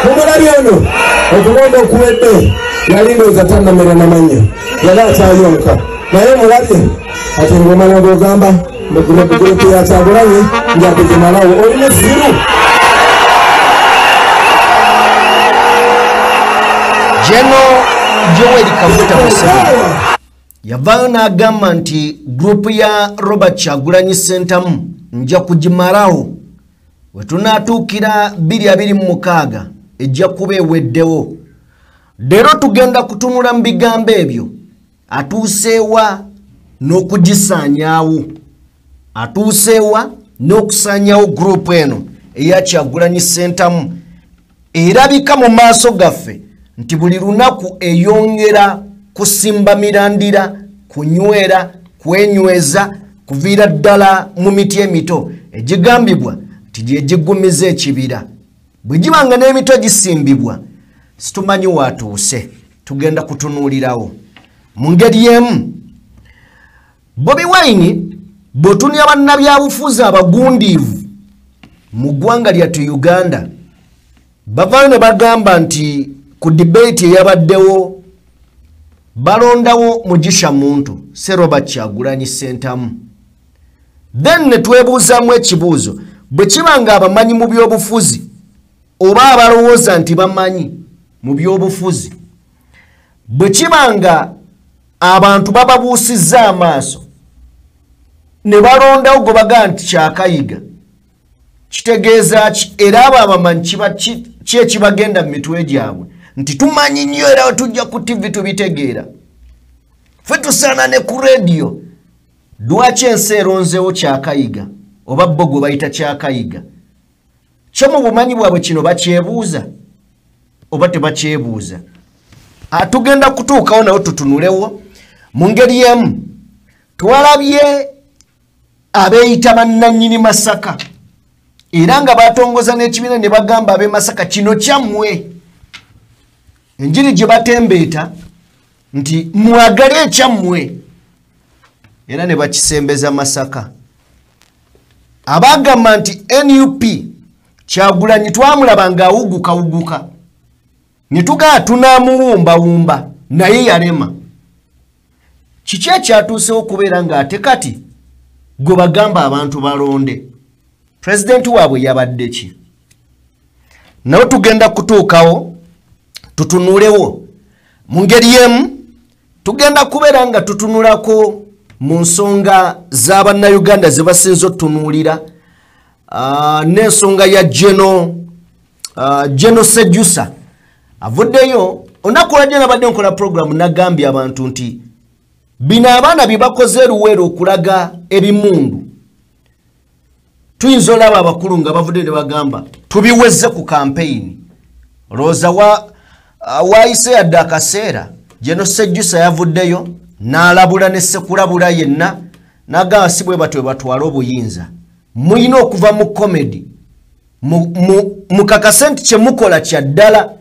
Mumulabye okulonda okuwedde yali ndowooza tannamera namanya yali akyayonka naye mulabye ati ng'omala ng'ogamba gurupu ya Kyagulanyi njakugimalawo oli musiru. General Yoweri Kaguta Museveni yavaayo n'agamba nti gurupu ya Robert Kyagulanyi Ssentamu nja kugimalawo we tunaatuukira 2026 ejja kuba eweddewo. Leero tugenda kutunula mu bigambo ebyo atuuseewa n'okugisaanyaawo, atuuseewa n'okusaanyaawo gurupu eno eya Kyagulanyi Ssentamu erabika mu maaso gaffe nti buli lunaku eyongera kusimba mirandira, kunywera, kwenyweza kuviira ddala mu miti emito egigambibwa nti gye gigumiza ekibira. Bwe gibanga n'emito gisimbibwa situmanyi waatuuse, tugenda kutunuulirawo. Mu ngeri emu Bobi Wine bw'otunuulira bannabyabufuzi abagundiivu mu ggwanga lyattu Uganda bavaayo ne bagamba nti ku debate eyabaddewo balondawo Mugisha Muntu si Robert Kyagulanyi Ssentamu. Then ne twebuuzaamu ekibuuzo, bwe kiba nga abamanyi mu byobufuzi oba abalowooza nti bamanyi mu byobufuzi, bwe kiba nga abantu bababuusizza amaaso ne balondawo gwe bagamba nti Kyakayiga, kitegeeza ki? Era abo abamanyi ki ekibagenda mu mitwe gyabwe nti tumanyi nnyo era tujja ku TV tubitegeera, ffe tusaana ne ku rediyo. Lwaki ensi eronzeewo Kyakayiga oba bo gwe bayita Kyakayiga? Kyo mu bumanyi bwabwe kino bakyebuuza oba tebakyebuuza? Tugenda kutuukawo nawe tutunulewo. Mu ngeri emu twalabye abeeyita bannannyini Masaka era nga batongoza n'ekibiina ne bagamba ab'e Masaka kino kyammwe. Enjiri gye batembeeta nti mwagale ekyammwe era ne bakisembeza Masaka. Abagamba nti NUP Kyagulanyi twamulaba ng'awugukawuguka ne tugamba tunaamuwumbawumba naye yalema. Kiki ekyatuusewo okubeera ng'ate kati gwe bagamba abantu balonde? Pulezidenti waabwe yabadde ki? Nawe tugenda kutuukawo tutunulewo. Mu ngeri emu tugenda kubeera nga tutunulako mu nsonga z'abannayuganda ze basinze otutunuulira, n'ensonga ya General Sejusa avuddeyo. Olunaku lwajjo nabadde nkola puroguramu nagambye abantu nti bino abaana bye bakoze Luweero okulaga ebimundu, tuyinza olaba abakulu nga bavudde ne bagamba tubiweze ku kampeyini. Olowooza waayise yadde akaseera General Sejusa yavuddeyo n'alabula ne ssekulabula yenna n'agamba si bwe batyo batwala obuyinza, muyina okuva mu komedi mukakase nti kye mukola kya ddala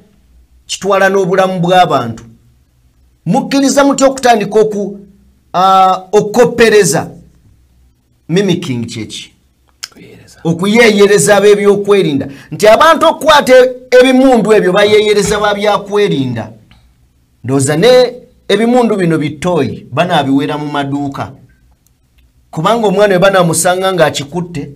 kitwala n'obulamu bw'abantu. Mukkiriza mutya okutandika okukoppereza mimicking kyeki okuyeeyereza ab'ebyokwerinda nti abantu okukwata ebimundu ebyo bayeeyereza ba byakwerinda. Ndowooza ne ebimundu bino bitooyi banaabiwera mu maduuka, kubanga omwana we banaamusanga ng'akikutte,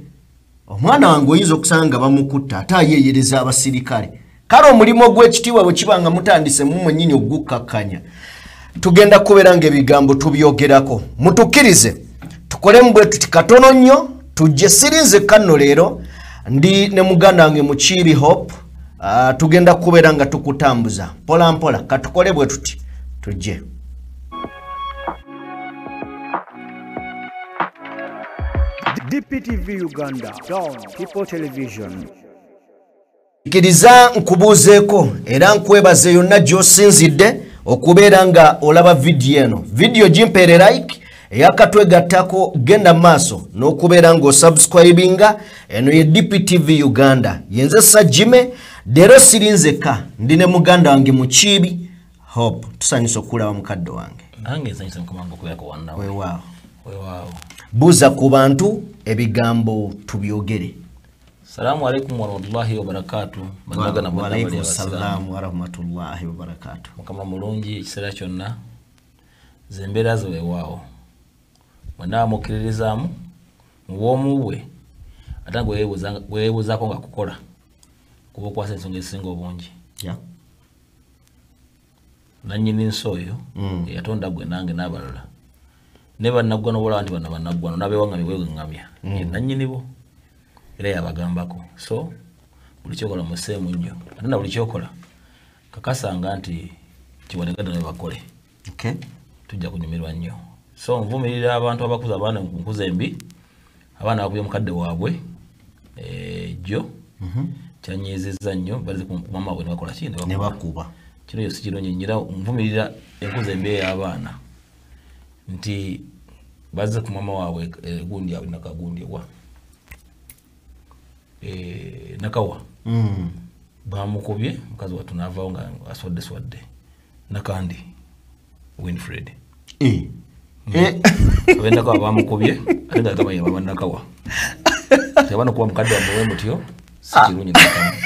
omwana wange oyinza okusanga nga bamukutte ate ayeeyereza abasirikale. Kale omulimu ogw'ekitiibwa bwe kiba nga mutandise mu mwennyini ogukkakkanya, tugenda kubeera ng'ebigambo tubyogerako. Mutukkirize tukolemu bwe tuti katono nnyo tujje. Sirinze kanno leero ndi ne muganda wange Mukiibi Hope, tugenda kubeera nga tukutambuza mpola mpola. Katukole bwe tuti tujje. DPTV Uganda, Dawn People Television. Kkiriza nkubuuzeeko era nkwebaze yonna gy'osinzidde okubeera nga olaba vidiyo eno. Vidiyo gimpeere like, eyakatwegattako genda maaso n'okubeera ng'osubscribinga. Eno ye DPTV Uganda, yenze Sajime Leero siri nzekka, ndi ne muganda wange Mukiibi Hope. Tusanyusa okulaba mukadde wange. Nange nsanyusa mukama wange okubeerako wannawe. Weewaawo. Weewaawo. Buuza ku bantu ebigambo tubyogere. Salaamu alaikum warahmatullahi wabarakatuh. Wa alaikum salaamu warahmatullahi wabarakatuh. Mukama mulungi ekiseera kyonna. Ze embeera zo weewaawo. Mwenna mukkiririzaamu mu bwomu bwe ate gwe weebuuzaako nga kukola kuba okwasa ensonga ezisinga obungi. Nannyini nsi oyo eyatonda gwe nange n'abalala ne bannaggwano bolaba nti bano bannaggwano n'abeewaŋŋamya weewaŋŋamya ye nannyini bo era yabagambako. So buli kyokola musseemu nnyo ate na buli kyokola kakasanga nti kiwaneganda ne bakole. Tujja kunyumirwa nnyo. So nvumirira abantu abakuza abaana mu nkuza embi, abaana bakubye mukadde waabwe jjo kyanyiizizza nnyo, balize ku mama waabwe ne bakola ki ne bakuba. Kino yo si kirungi nnyo era nvumirira enkuza embi ey'abaana nti bazze ku mama waabwe gundi awo nakagundi ewa Nakawa bamukubye mukazi wattu n'avaawo nga aswadde swadde. Nakandi Winfred ab'Nakawa bamukubye ate nga gamba yaba Nakawa. Abaana okuba mukadde wammwe bwe mutyo si kirungi nakamu.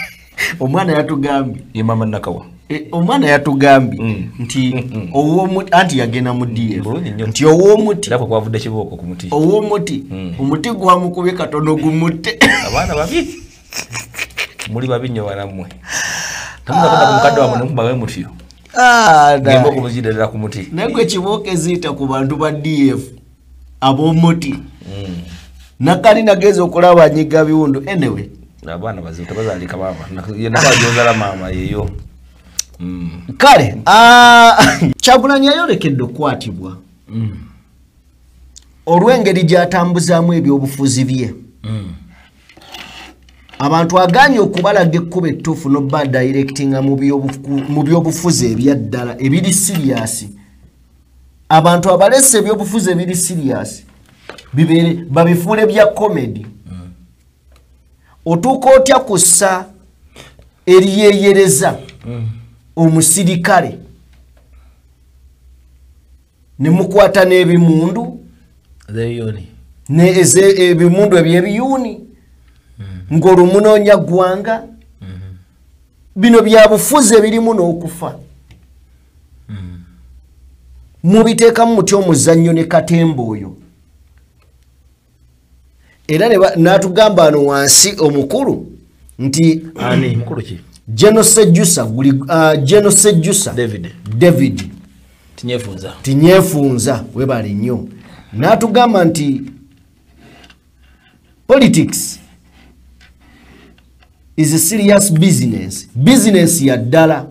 Omwana yatugambye ye mama Nakawa. Omwana yatugambye nti ow'omuti anti yagenda mu DF nti ow'omuti era kwe kwavudde kibooko ku muti ow'omuti omuti gwamukubye katono gumutte. Abaana babi muli babi nnyo banammwe. Temugenda ku mukadde wammwe ne mukuba bwe mutyo. Embooko muzireetera ku muti. Naye gwe kibooko eziyita ku bantu ba DF ab'omuti. Nakali nageza okulaba anyiga biwundu. Anyway, abaana bazibu tebazaalika maama. Ye Nakawa gy'ozaala maama yeeyo. Kale Kyagulanyi yayolekedde okukwatibwa olw'engeri gy'atambuzaamu ebyobufuzi bye. Abantu agaanye okubalaga ekkubo ettuufu n'obba directinga mu byobufuzi ebyaddala ebiri serious. Abantu abalese ebyobufuzi ebiri serious bibeere babifuule bya comedy. Otuuka otya kussa eriyeeyereza omusirikale ne mukwata n'ebimundu ebimundu eby'ebiyuuni ng'olwo munoonya ggwanga. Bino bya bufuzi ebirimu n'okufa. Mubiteekamu mutya omuzannyo ne katemba oyo. Era n'atugamba wano wansi omukulu nti ani mukulu ki? General Sejusa, General Sejusa David Tinyefunza. Tinyefunza webale nnyo. N'atugamba nti politics is a serious business. Business ya ddala.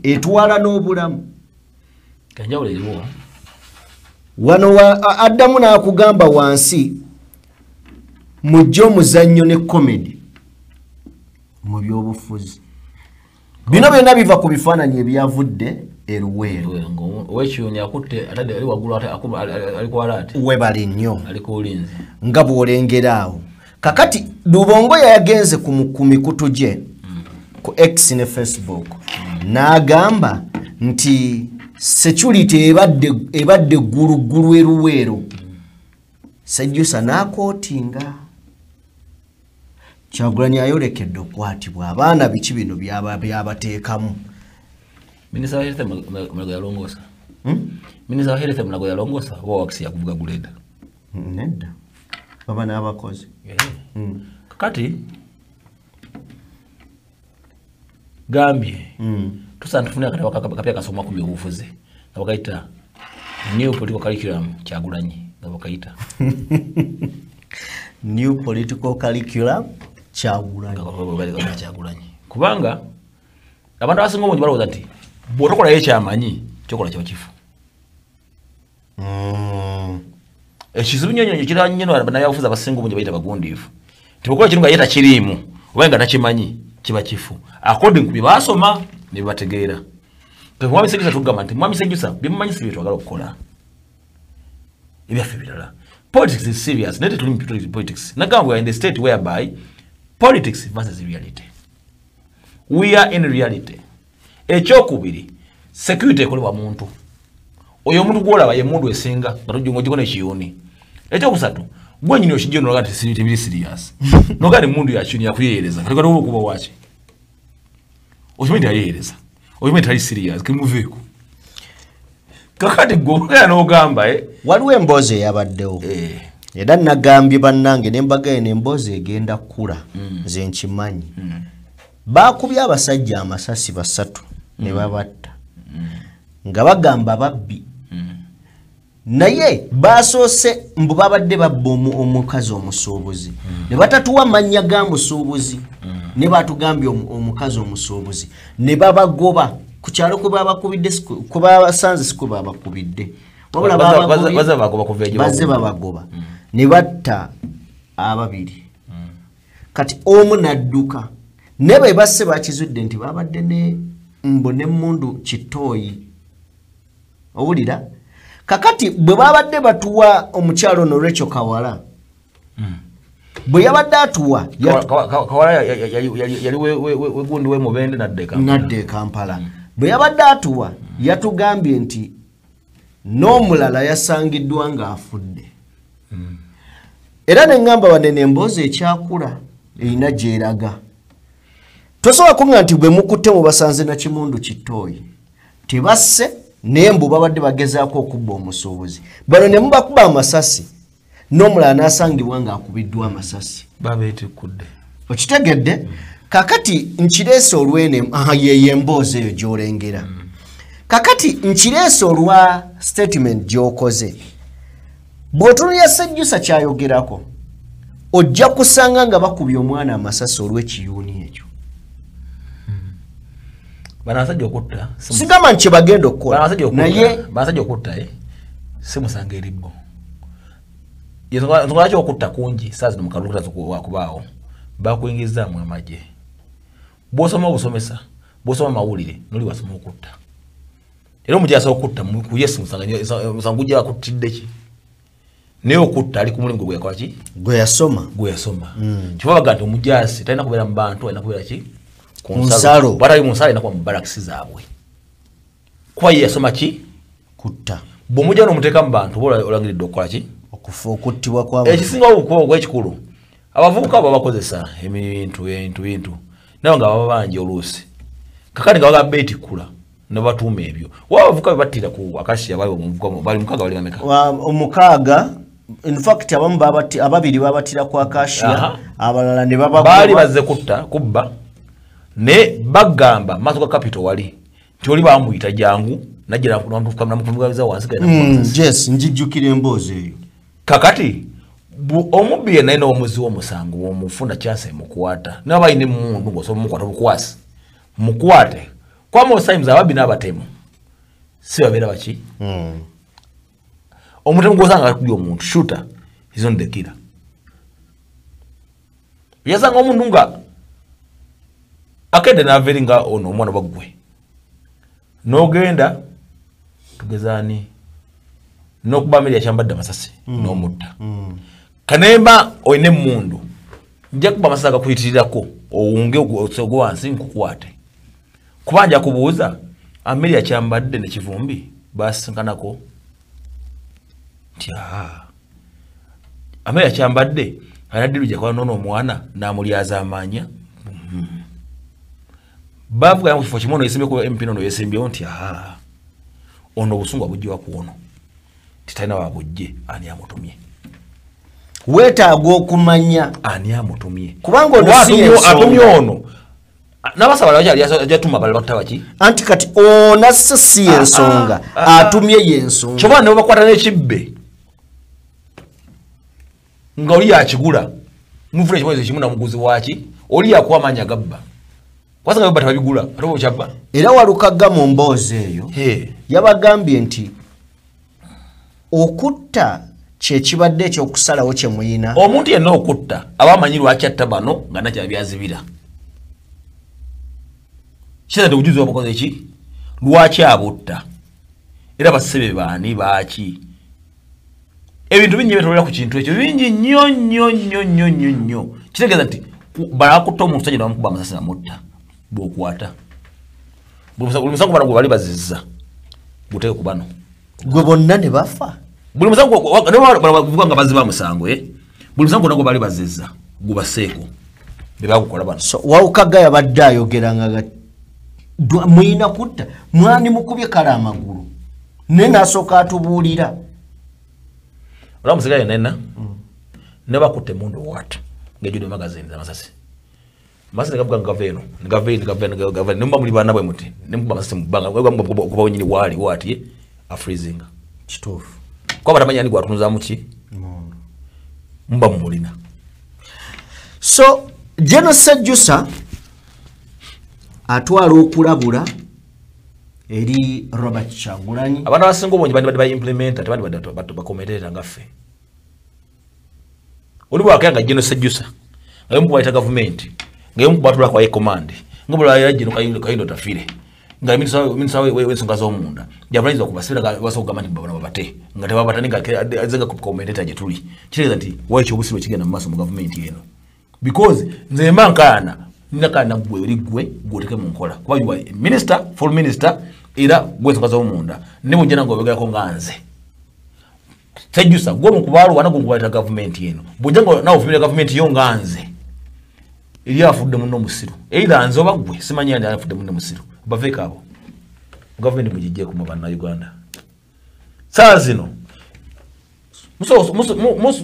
Etwala n'obulamu. Kanjawulo eriwo. Wano addamu n'akugamba wansi mujje omuzannyo ne comedy mu byobufuzi. Bino byonna biva ku bifaananyi ebyavudde e Luweero. Ow'ekiyuni akutte atadde ali waggulu ate ali ku alaati. Webale nnyo. Ali ku bulinzi. Nga bw'olengera awo. Kakati Lubongoya yagenze ku mikutu gye ku X ne Facebook n'agamba nti security ebadde gguluggulu e Luweero. Sejusa n'akootinga. Kyagulanyi ayolekedde okukwatibwa. Abaana biki bino byabateekamu. Minisita wa Health Mulago yalongoosa. Minisita wa Health Mulago yalongoosa oba wakisi yakuvuga guleda? Nedda. Baba n'abakozi. Kakati gambye tusaana tufune akatabo akapya kasoma ku byobufuzi nga bakayita New Political Curriculum Kyagulanyi nga bakayita New Political Curriculum Kyagulanyi. Kyagulanyi. Kubanga abantu abasinga obungi balowooza nti bw'otokolayo ekyamanyi kyokola kiba kifu. Ekizibu nnyo nnyo kirala nnyo bannabyabufuzi abasinga obungi bayita bagundiivu. Nti bw'okola ekintu nga ye takiriimu oba nga takimanyi kiba kifu. According ku bye baasoma ne bye bategeera. Mwami Sejusa tugamba nti Mwami Sejusa bye mumanyi si bye twagala okukola. Ebyaffe birala. Politics is serious. Naye tetuli mu politics. Nagamba we are in the state whereby Politics versus reality. We are in reality. Ekyokubiri, security ekolebwa muntu. Oyo omuntu gw'olaba ye mundu esinga nga tojjungojjeko n'ekiyuni. Ekyokusatu, gwe nnyini okijja n'olaga nti tebiri serious. N'ogaa nti mundu yakiyuni yakuyeeyereza. Kati kati okuba waaki? Okimanyi nti ayeeyereza. Okimanyi tali serious, kemuveeko. Kakati gwe ogenda n'ogamba Waliwo emboozi eyabaddewo. Era nagambye bannange ne mbagaye n'emboozi egenda kkula. Nze nkimanyi. Baakubye abasajja amasasi 3 ne babatta. Nga bagamba babbi. Naye basoose mbu babadde babba omukazi omusuubuzi. Ne batatuwa mannya ga musuubuzi. Ne batugambye omukazi omusuubuzi. Ne babagoba ku kyalo kwe babakubidde kwe babasanze si kwe babakubidde. Wabula bazze babagoba. Ne batta ababiri. Kati omu n'adduka. Ne bwe basse bakizudde nti babadde ne mbu n'emmundu kitooyi. Owulira? Kakati bwe babadde batuwa omukyalo ono Rachel Kawala. Bwe yabadde atuwa Kawala yali wegundi we Mubende nadde e Kampala. Bwe yabadde atuwa yatugambye nti n'omulala yasangiddwa ng'afudde. Era ne ŋŋamba wanene emboozi ekyakula erina gy'eraga. Tosobola kuŋŋamba nti bwe mukutte mubasanze na kimundu kitooyi. Tebasse naye mbu babadde bagezaako okubba omusuubuzi. Bano ne mubakuba amasasi n'omulala n'asangibwa ng'akubiddwa amasasi. Babeetikkudde. Okitegedde? Kakati nkireese olw'eno yeyo emboozi eyo gy'olengera. Kakati nkireese olwa statement gy'okoze. Bw'otunulira Sejjusa ky'ayogerako, ojja kusanga nga bakubye omwana amasasi olw'ekiyuuni ekyo. Bano abasajja okutta. Sigamba nti kye bagenda okukola. Naye abasajja okutta si musango eri bo. Ensonga lwaki okutta kungi saa zino mu kalulu kutaza kubaawo, bakuyingizaamu amagye. Bw'osoma obusomesa, bw'osoma amawulire, n'oli wasoma okutta. Era omugye asobola okutta ku Yesu musango gujja akuttidde ki? Naye okutta ali ku mulimu gwe yakola ki? Gwe yasoma. Gwe yasoma. Kyova bagamba nti omujaasi talina kubeera mu bantu, alina kubeera ki? Ku nsalo. Bw'atali mu nsalo alina kuba mu barakisi zaabwe. Kuba ye yasoma ki? Kutta. Bw'omujja n'omuteeka mu bantu oba olangiridde okukola ki? Okufa, okuttibwa kw'abantu. Ekisinga okuba ekikulu, abavubuka abo bakozesa ebintu bintu nabo nga baba bangi oluusi. Kakati nga bagamba beetikkula ne batuuma ebyo. Wa abavubuka be battira ku Acacia bali bali mukaaga bali bameka? Omukaaga. In fact abamu ababiri babatira ku Acacia, abalala ne babakuba. Baali bazze kutta kubba ne bagamba maaso ga Capital wali nti oli bamuyita jangu najja namukuvugaza wansi genda. Yes, njijjukira emboozi eyo. Kakati omubbi yenna alina omuzi w'omusango omufuna chance emukwata. Naye aba alina emmundu ng'osobola omukwata obukwasi. Mukwate. Kwa most times ababbi n'abatemu si babeera baki? Omutemu gw'osanga akubye omuntu, shooter is on the killer. Yasanga omuntu nga akedde n'ava eri nga ono omwana baggwe. N'ogenda tugezaani n'okuba mmere yakyambadde amasasi n'omutta. Kanemba olina emmundu nja kuba amasasi agakuyitirirako owunge ogwe wansi nkukwate. Kuba nja kubuuza Amelia Kyambadde ne Kivumbi basinkanako nti Amelia Kyambadde alina ddiru gyakola n'ono omwana n'amulyazaamaanya. Bavuga mu kifo kimu ono yeesimbye ku MP n'ono yeesimbyewo nti ono obusungu abuggyibwa ku ono titalina wabujje ani amutumye. Weetaaga okumanya ani amutumye. Kubanga ono si ensonga. Atumye ono. N'abasaba bakyali ajatuma balala batta baki? Anti kati ono si ensonga, atumye y'ensonga. Kyova ne bakwata n'ekibbe nga oli yakigula mufuna ekibonerezo kimu na muguzi waaki oli yakuwa amaanyi agabba. Kwasanga babba tebabigula ate oba okyabba. Era Walukagga mu mboozi eyo yabagambye nti okutta kye kibadde ekyokusalawo kye muyina. Omuntu yenna okutta aba amanyi lwaki atta bano nga nakyabyazibira. Kizadde obujuzi bwabukoze ki? Lwaki abutta? Era bassebe baani baaki? Ebintu bingi byetolera ku kintu ekyo bingi nnyo nnyo nnyo nnyo nnyo nnyo. Kitegeeza nti Balakutta omusajja ne bamukuba amasasi namutta bw'okwata. Buli musango bano gwe bali bazizza guteeke ku bano. Gwe bonna ne bafa. Buli musango bavuga nga bazzi ba musango buli musango gwonna gwe bali bazizza gubaseeko be bagukola bano. So Waukaga yabadde ayogera nga muyina kutta mwani mukubye kale amagulu naye n'asooka atubuulira. Olaba omusirikale yenna ne bakutte emmundu waata ng'ejjudde magazine amasasi. Amasasi ne gavuga nga gava eno ne gava eno ne gava eno ne gava eno ne muba muli baana bwe muti ne mukuba amasasi mu bbanga okuba wennyini waali waati afreezinga. Kituufu. Kuba tamanyi ani gw'atunuzaamu ki muba mumulina. So General Sejusa atwala okulabula eri Robert Kyagulanyi. Abantu abasinga obungi bandibadde ba implementer tebandibadde bakomenteera nga ffe. Oli bw'akera nga General Sejusa nga y'omu ku bayita gavumenti nga y'omu ku batulako kwa command nga bulala General Kayindo Tafire nga minisita w'ensonga z'omunda yavunaanyizibwa ku basibira basobola okugamba nti bano babate nga tebabata naye nga azze nga commentator gye tuli. Kitegeeza nti waliwo ekyobusiru ekigenda mu maaso mu gavumenti eno. Because nze mba nkaana nakaana ggwe eri ggwe gw'oteeke mu nkola kuba you are a minister, full minister era ggwe ensonga z'omunda ne bw'ojja nange oyogerako nga nze. Sejusa gwe mu kubalwana gwe nkubalira gavumenti eno bw'ojja nga naawe ovumirira gavumenti yo nga nze eri afudde munno musiru either nze oba ggwe simanyi ani afudde munno musiru baveeko abo gavumenti mugiggyeko mu Bannayuganda. Ssaawa zino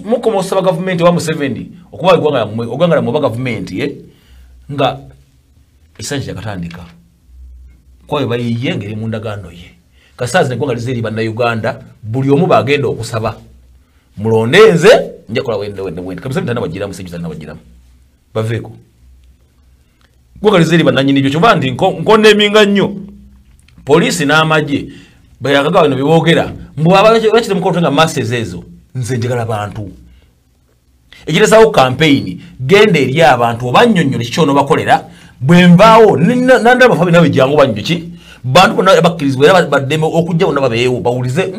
mukoma osaba gavumenti oba Museveni okuba eggwanga lyammwe oba gavumenti nga ekisanja kyakatandika kuba bwe bayiye ng'eri mu ndagaano ye. Kasaazi neggwanga lize eri Bannayuganda buli omu bagenda okusaba mulonde nze nja kukola wende wende wende. Museveni tannabagiramu, Sejusa tannabagiramu baveeko. Eggwanga lize eri bannannyini byo kyova nti nkondeminga nnyo poliisi n'amagye bayagaga bino bye boogera mbu abakiri mu kkooti nga masses ezo nze njagala bantu. Ekireesawo campaign genda eri abantu obannyonnyole kiki onoobakolera bwe nvaawo nandaba bafabi nawe jangu bannyo ki bantu bonna bakkirizibwa era baddeme okujja bonna babeewo bawulize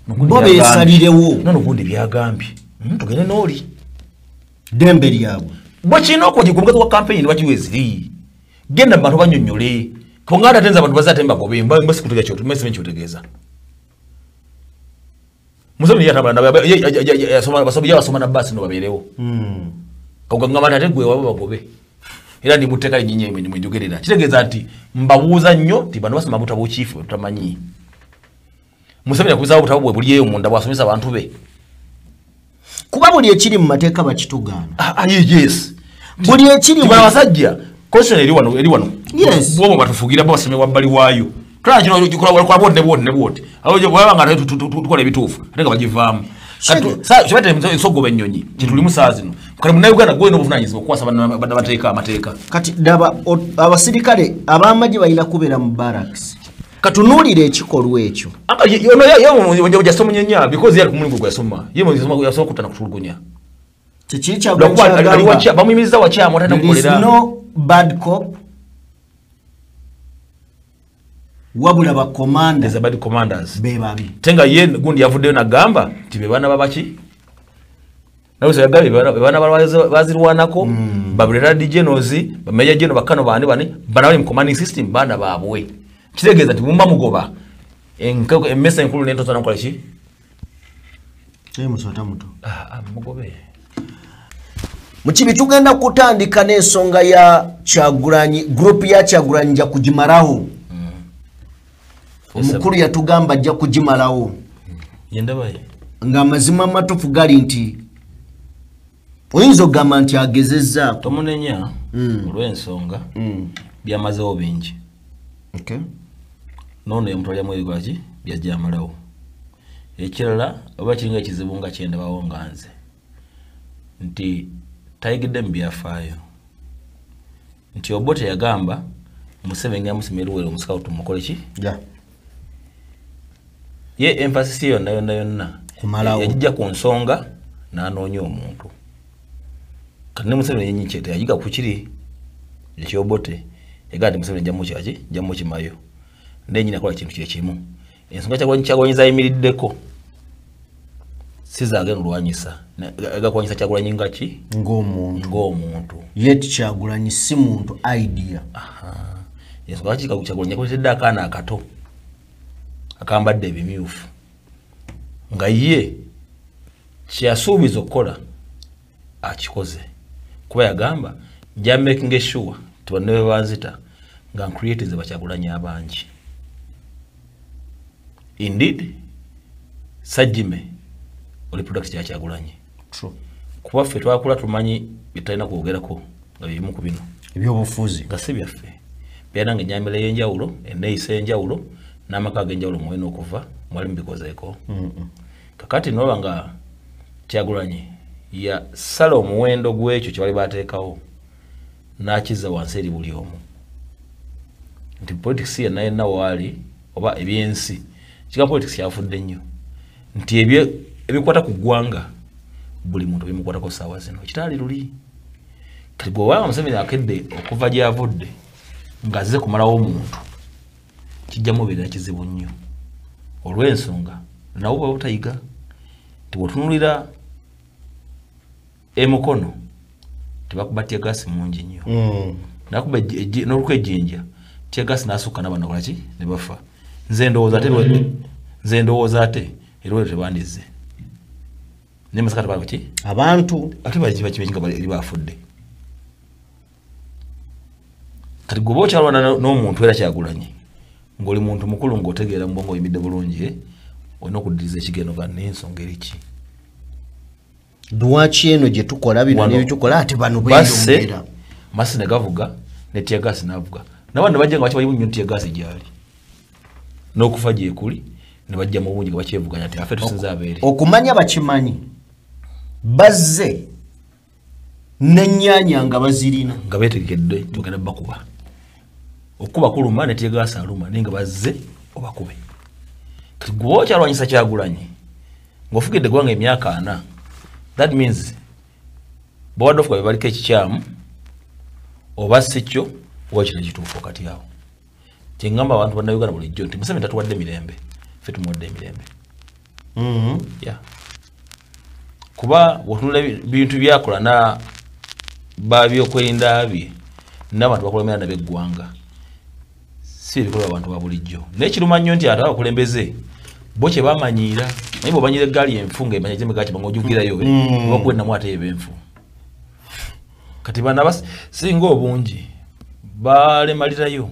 bo beesalirewo nono gundi byagambye tugende n'oli ddembe lyabwe. Bwe kirina okuba omugazi wa campaign lwaki weeziri genda mu bantu bannyonnyole kubanga ate nze abantu bazze ate mbagobe mba sikutegeeza ky'otegeeza kyotegeeza. Museveni yatambula yasoma na bbaasi no babeerewo. Kagamba nti ate ggwe waba bagobe era ndi mu tteeka linnyini mwe njogerera. Kitegeeza nti mbabuuza nnyo nti bano basoma butabo kiifu bwe tutamanyi. Museveni yakubisaawo obutabo bwe buli eyo munda bw'asomesa abantu be. Kuba buli ekiri mu mateeka bakitugaana. Yes. Buli ekiri mu abasajja constitution eri wano eri wano. Yes. Bo batufugira bo basome wabbali waayo. Tulaba kino kikola bwoti ne bwoti ne bwoti. Awo bwaba nga tukola ebituufu ate nga bagivaamu. Kati ensogoba ennyonyi kye tulimu ssaawa zino. Kale Munnayuganda gwe olina obuvunaanyizibwa okukwasa bannamateeka amateeka. Kati ddaba abasirikale ab'amagye balina kubeera mu barracks. Katunuulire ekikolwa ekyo. Yasoma nnyo because ye ali ku mulimu gwe yasoma. Ye yasoma kutta na kutulugunya. Kiki kyagamba? Bamuyimiriza wakyamu atalina kukolera. There is no bad cop. Wabula ba commanders. There's a bad commanders. Be babi. Tenga ye gundi yavuddeyo n'agamba nti be baana babaki. Nawe yagambye be baana bazirwanako, ba brigadier generals, ba major general bakano bani bani, bana bali mu commanding system baana baabwe. Kitegeeza nti mumba mugoba emmese enkulu n'entono nakola ki? Musota muto. Mugobe. Mukibi tugenda kutandika n'ensonga ya Kyagulanyi, group ya Kyagulanyi nja kugimalawo. Omukulu yatugamba ajja kugimalawo. Nga amazima amatuufu gali nti oyinza okugamba nti agezezzaako. Tomunenya olw'ensonga byamazeewo bingi. N'ono yamutwaliramu ebikola ki byajja amalawo. Ekirala oba kiringa ekizibu nga kyendabawo nga nze nti tayigidde mu byafaayo nti Obote yagamba Museveni amusima eruwero omusikawutu mukole ki? Ye emphasis yonna yonna yonna yagijja ku nsonga n'anoonya omuntu. Kati ne Museveni yennyini kye teyayiga ku kiri eky'Obote yagamba nti Museveni nja mukimayo naye nnyini akola kintu kye kimu. Ensonga Kyagulanyi zayimiriddeko Siza agenda olwanyisa agakwanyisa Kyagulanyi nga ki? Ng'omuntu. Ng'omuntu. Yet Kyagulanyi si muntu, idea. Ensonga lwaki Kyagulanyi yakolesedde akaana akato akambadde ebimyufu nga ye kyeyasuubiza okukola akikoze, kuba yagamba nja making sure nti banne be banzita nga ncreatinze bakyagulanyi abangi. Indeed, Sajime oli product ya Kyagulanyi. True. Kuba ffe twakula tumanyi byetutalina kwogerako nga byebimu ku bino ebyobufuzi nga si byaffe, byalina nga ennyambala ey'enjawulo, enneeyisa ey'enjawulo n'amaka ag'enjawulo mwena okuva mwali mubikozeeko. Kakati noba nga Kyagulanyi yasala omuwendo gw'ekyo kye bali bateekawo n'akizza wansi eri buli omu nti politics yenna yenna waali oba ebyensi kika politics kyafudde nnyo nti ebikwata ku ggwanga buli muntu bimukwatako ssaawa zino kitaali luli. Kati gwe waba Museveni akedde okuva gy'avudde ng'azze kumalawo omuntu kijja mubeerera kizibu nnyo olw'ensonga nabo baba butayiga nti bw'otunuulira emukono tebakuba teargas mungi nnyo, nakuba n'oluku ejjinja teargas n'asukka n'abantu bakola ki ne bafa. Nze ndowooza ate erwero tebandizze naye Masaka tebali ki abantu ate bakibakimanyi nga eri bafudde. Kati gwe oba okyalwana n'omuntu era Kyagulanyi ng'oli muntu mukulu ng'otegeera mu bwongo oyimidde bulungi, olina okuddiriza ekigendo ga n'ensonga eri ki lwaki eno gye tukola bino n'ebitukola ate bano beeyongera. Masi ne gavuga ne teargas n'avuga n'abantu ne bajja nga bakimanyi nnyo teargas gy'ali n'okufa gyekuli ne bajja mu bungi nga bakyevuganya nti affe tusinze abeere. Okumanya bakimanyi bazze n'ennyaanya nga bazirina nga beetegekedde tugenda bakuba okuba kuluma ne teargas aluma naye nga bazze obakube. Kati gwe okyalwanyisa Kyagulanyi ng'ofugidde eggwanga emyaka 40, that means bw'obadde ofuga be baliko ekikyamu oba si kyo oba kino ekituufu wakati awo. Kye ŋŋamba abantu bannayuganda bulijjo nti Museveni tatuwadde mirembe, ffe tumuwadde emirembe. Yeah. Kuba bw'otunula bintu byakola na babyokwerinda bye n'abantu bakulemera nabo eggwanga si ebikolwa abantu ba bulijjo. Naye kiruma nnyo nti ate abakulembeze bo kye bamanyiira, naye bw'omanyiira eggaali enfu ng'emanya gyemeka kye bang'ogivugirayo bakuwa ennamu ate eba enfu. Kati bano abasinga obungi balemalirayo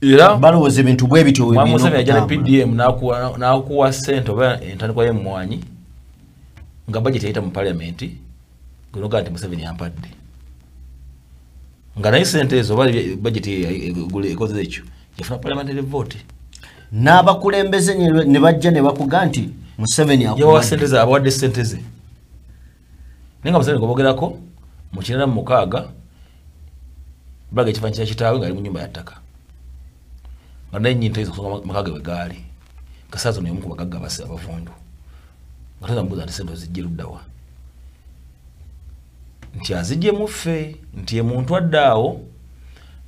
era balowooza ebintu bwe bityo bwe Museveni ajja ne PDM n'akuwa ssente oba entandikwa y'emmwanyi nga budget eyita mu parliament gwe nti Museveni ampadde nga naye ssente ezo oba budget ekoze ekyo yafuna parliamentary vote n'abakulembeze ne bajja ne bakuga nti Museveni yawa ssente ze abawadde ssente ze naye nga Museveni gwobogerako mu 1996 baga ekifaananyi kya kitaawe ng'ali mu nnyumba ya ttaka nga naye nnyini tayinza kusonga maka ge bwe gaali kasaazo n'omu ku bagagga abavundu nga toyinza mubuuza nti ssente ozijje ludda wa nti azijje mu ffe nti omuntu adde awo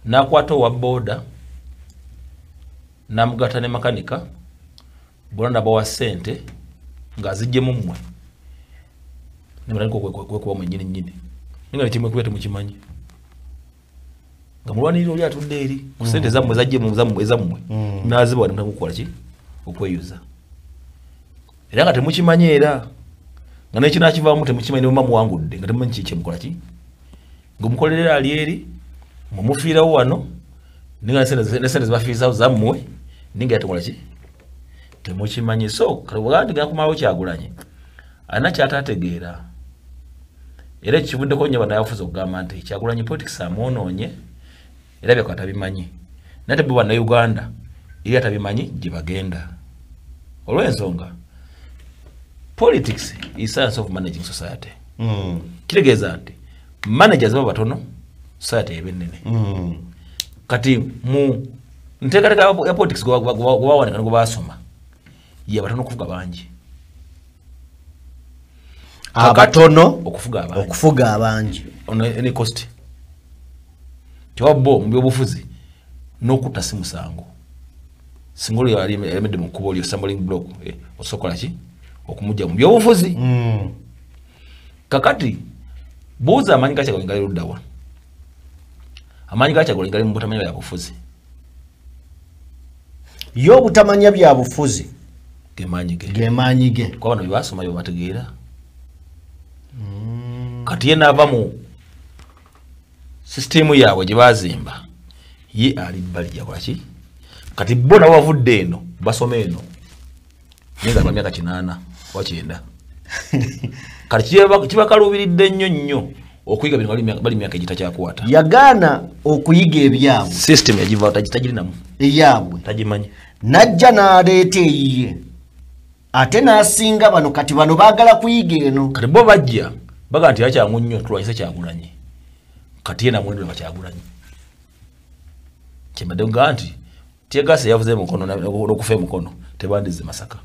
n'akwata owa booda n'amugatta ne makanika bonna n'abawa ssente ng'azijje mu mmwe ne mutandika okwekuba mwennyini nnyini naye nga nekimwekubya temukimanyi nga mulwanirira oli atudde eri ku ssente zammwe zajje ezammwe n'azibawa ne mutandika okukola ki okweyuza era nga temukimanyi era nga n'ekinaakivaamu temukimanyi ne muba muwangudde nga temumanyi kiki kyemukola ki ng'omukolerera ali eri mumufiirawo wano naye nga ne ssente zebafiirizaawo zammwe naye nga temukola ki temukimanyi. So kati bw'ogamba nti genda kumalawo Kyagulanyi alina ky'ataategeera era ekivuddeko nnyo bannabyabufuzi okugamba nti Kyagulanyi politics amwonoonye era byakola tabimanyi naye ate bo bannayuganda eri atabimanyi gye bagenda olw'ensonga politics is science of managing society. Kitegeeza nti managers baba batono society eba ennene. Kati mu nteekateeka ya politics gwe bawanika ne gwe baasoma ye batono okufuga bangi abatono okufuga abangi on any cost. Kyova bo mu byobufuzi n'okutta si musango singa oli alemedde mu kkubo lyo stumbling block osokola ki Okumujja mu byobufuzi. Kakati buuza amaanyi ga Kyagulanyi gali ludda wa? Amaanyi ga Kyagulanyi gali mu butamanya bya bufuzi. Ye obutamanya bya bufuzi gemaanyi ge. Gemaanyi ge. Kuba bano bye basoma bye bategeera. Kati ye n'ava mu sisitimu yaabwe gye baazimba, ye ali bbali yakola ki? Kati bo nabo bavudde eno basoma eno naye nga ba myaka 8 oba 9. Kati kibakaluubiridde nnyo nnyo okuyiga bino bali myaka egitakyakwata. Yagaana okuyiga ebyabwe. System yagiva tagirinamu. Eyaabwe. Tagimanyi. Najja n'aleeta eyiye. Ate n'asinga bano kati bano baagala kuyiga eno. Kati bo bajja baga nti yakyangu nnyo tulwanyise Kyagulanyi. Kati ye namwendula bakyagulanyi. Kyembadde nga nti teargas yavuze mukono n'okufa emukono tebandize Masaka.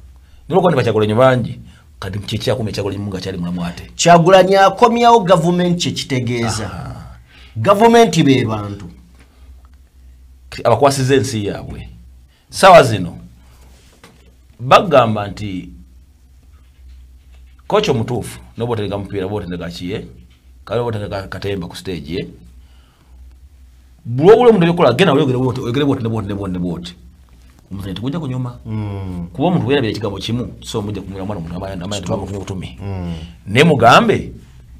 Nolwo nti bakyagulanyi bangi kati kyekyakumya Kyagulanyi nga kyali mulamu ate. Kyagulanyi akomyawo gavumenti kye kitegeeza. Gavumenti be bantu. Abakwasiza ensi yaabwe. Saawa zino bagamba nti kocha omutuufu n'oba otendeka mupiira oba otendeka ki kale oba otendeka katemba ku stage buli omuntu ebikola genda oyogere bwoti oyogere bwoti ne bwoti ne bwoti ne bwoti. Omuzanyi tegujja kunyuma. Kuba omuntu weerabira ekigambo kimu so mujja kumwira mwana omuntu amanya tebamufunye butumi. Naye mugambe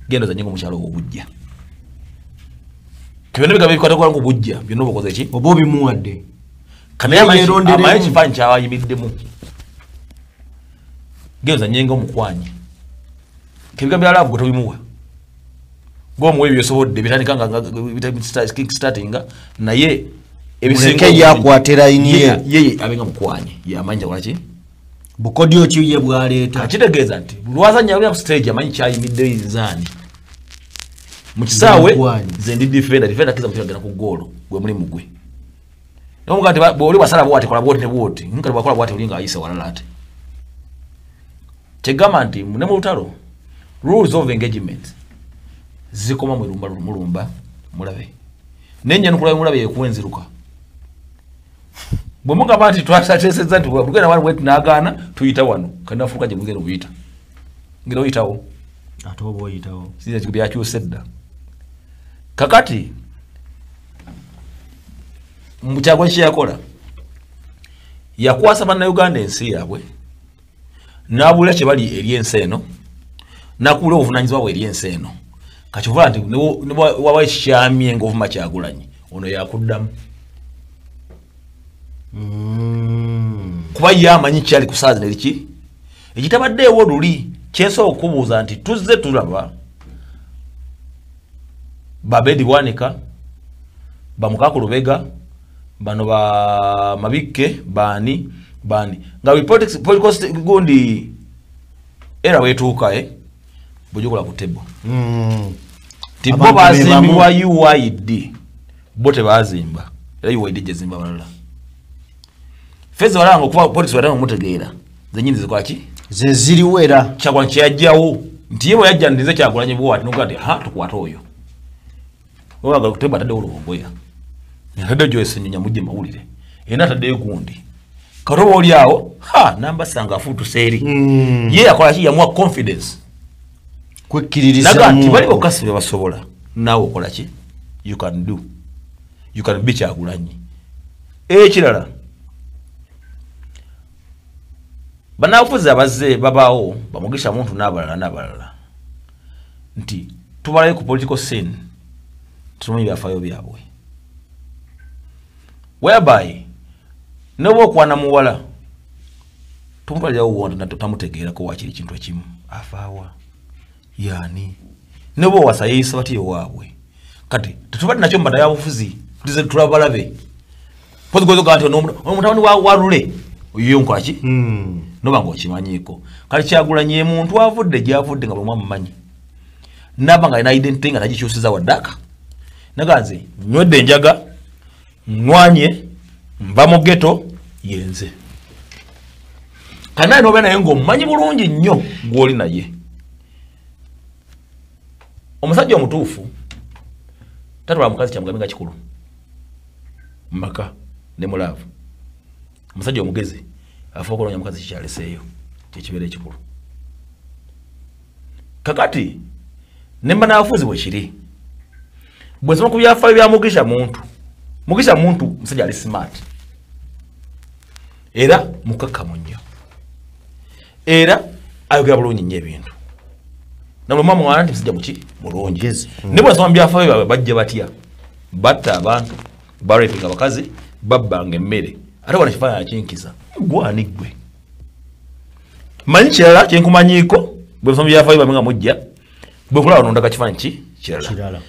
genda ozannye ng'omukyala owo obujja. Byonna bigambo ebikwata ku bujja byonna oba okoze ki? Oba obimuwadde. Kanaye amanyi ekifaananyi ky'abayimiddemu. Genda ozannye ng'omukwanyi. Ebigambo bya laavu gwe tobimuwa. Gwomuwa ebyo byosobodde bitandika nga kickstartinga naye ebisinga yakwata layini ye. Ye abenga mukwanyi yamanyi kyakola ki? Bukodyo ki ye bw'aleeta. Kitegeeza nti lwazannya alina ku stage amanyi kyayimidde nzaani. Mu kisaawe nze ndi defender, defender akiza mupiira agenda ku ggoolo gwe mulimu gwe. Naye omugamba nti bw'oli wasala bw'ati kola bw'oti ne bw'oti, nkati bw'akola bw'ati oli ng'ayise walala ate. Kyegamba nti ne mu lutalo rules of engagement zikoma mulumba mulumba mulabe. N'ennyanukula mulabe yekuwa enziruka. Bwe mugamba nti twateesezza nti tugenda wano bwe tunaagaana tuyita wano kandi nafuuka gye mugenda okuyita. Ngenda oyitawo. Ate oba oyitawo. Sinza byakyuse dda. Kakati mu Kyagulanyi kye yakola yakwasa bannayuganda ensi yaabwe n'abuulira kye bali eri ensi eno n'akuula obuvunaanyizibwa bwe eri ensi eno. Kati ovuga nti ne waba ekikyamye ng'ovuma Kyagulanyi ono yakuddamu. Kuba ye amanyi kyali ku ssaawa zino eriki ekitabaddeewo luli. Kyensobola okubuuza nti tuzze tulaba Babedi Bwanika, Bamukaku Lubega, bano ba Mabikke, baani baani nga political gundi era wetuuka bw'okola ku table. Ti bo bazimbibwa UYD, bo tebazimba era UYD gyezimba balala. Feza balanga okuva politics batanga omutegeera zennyini zikola ki? Ze ziriwo era. Kyagulanyi kye yajjawo nti ye bwe yajja ndize Kyagulanyi bw'ati n'okugaa nti ha tukwate oyo. Oba kuteba ataddewo Lubongoya. Ataddewo Joyce Nnyonyi amugye mawulire. Era ataddeyo gundi. Kati oba oli awo ha nambasanga afuutuse eri. Ye yakola ki? Yamuwa confidence. Kwekkiririza Naga nti bali bokka si be basobola. Naawe okola ki? You can do. You can be Kyagulanyi. Ekirala bannabyabufuzi abazze babaawo bamugisha muntu n'abalala n'abalala nti tubalayo ku political scene tumanyi byafaayo byabwe. Whereby n'oba okwana muwala tumutwalirawo wonda tamutegeerako wakiri ekintu ekimu afaawa yaani n'oba owasa yeeyisa batya ewaabwe. Kati tetubadde nakyo mu bannabyabufuzi tuze tulabalabe. Mpozi gwe nti ono mutabani wa Lule oyo nkola ki? Noba ng'okimanyiiko. Kale Kyagulanyi ye muntu avudde gy'avudde nga bwe mwamumanyi. N'aba nga alina identity nga tagikyusiza waddaaka. Naga nze nywedde enjaga, nnwanye, nva mu ghetto, yenze. Kale naye n'obeera naye ng'omumanyi bulungi nnyo gw'oli naye. Omusajja omutuufu tatwala mukazi kyamugambe nga kikulu mu maka ne mu laavu. Omusajja omugezi afuuka okunoonya mukazi kikyaleseeyo kyekibeera ekikulu. Kakati nemba n'abafuzi bwe kiri, bwe nsoma ku byafaayo bya Mugisha Muntu, Mugisha Muntu musajja ali smart era mukakkamu nnyo, era ayogera bulungi nnyo ebintu, naloma mwana nti musajja muki mulungi. Ne bwe nsoma mu byafaayo byabwe bajja batya, batta abantu, barepinga abakazi, babbanga emmere, ate wano ekifaananyi kinkiza gwani ggwe. Manyi kirala kyenkumanyiiko bwe nsoma mu byafaayo byabwe nga mujja bwe nkulaba nondaga kifaananyi ki kirala,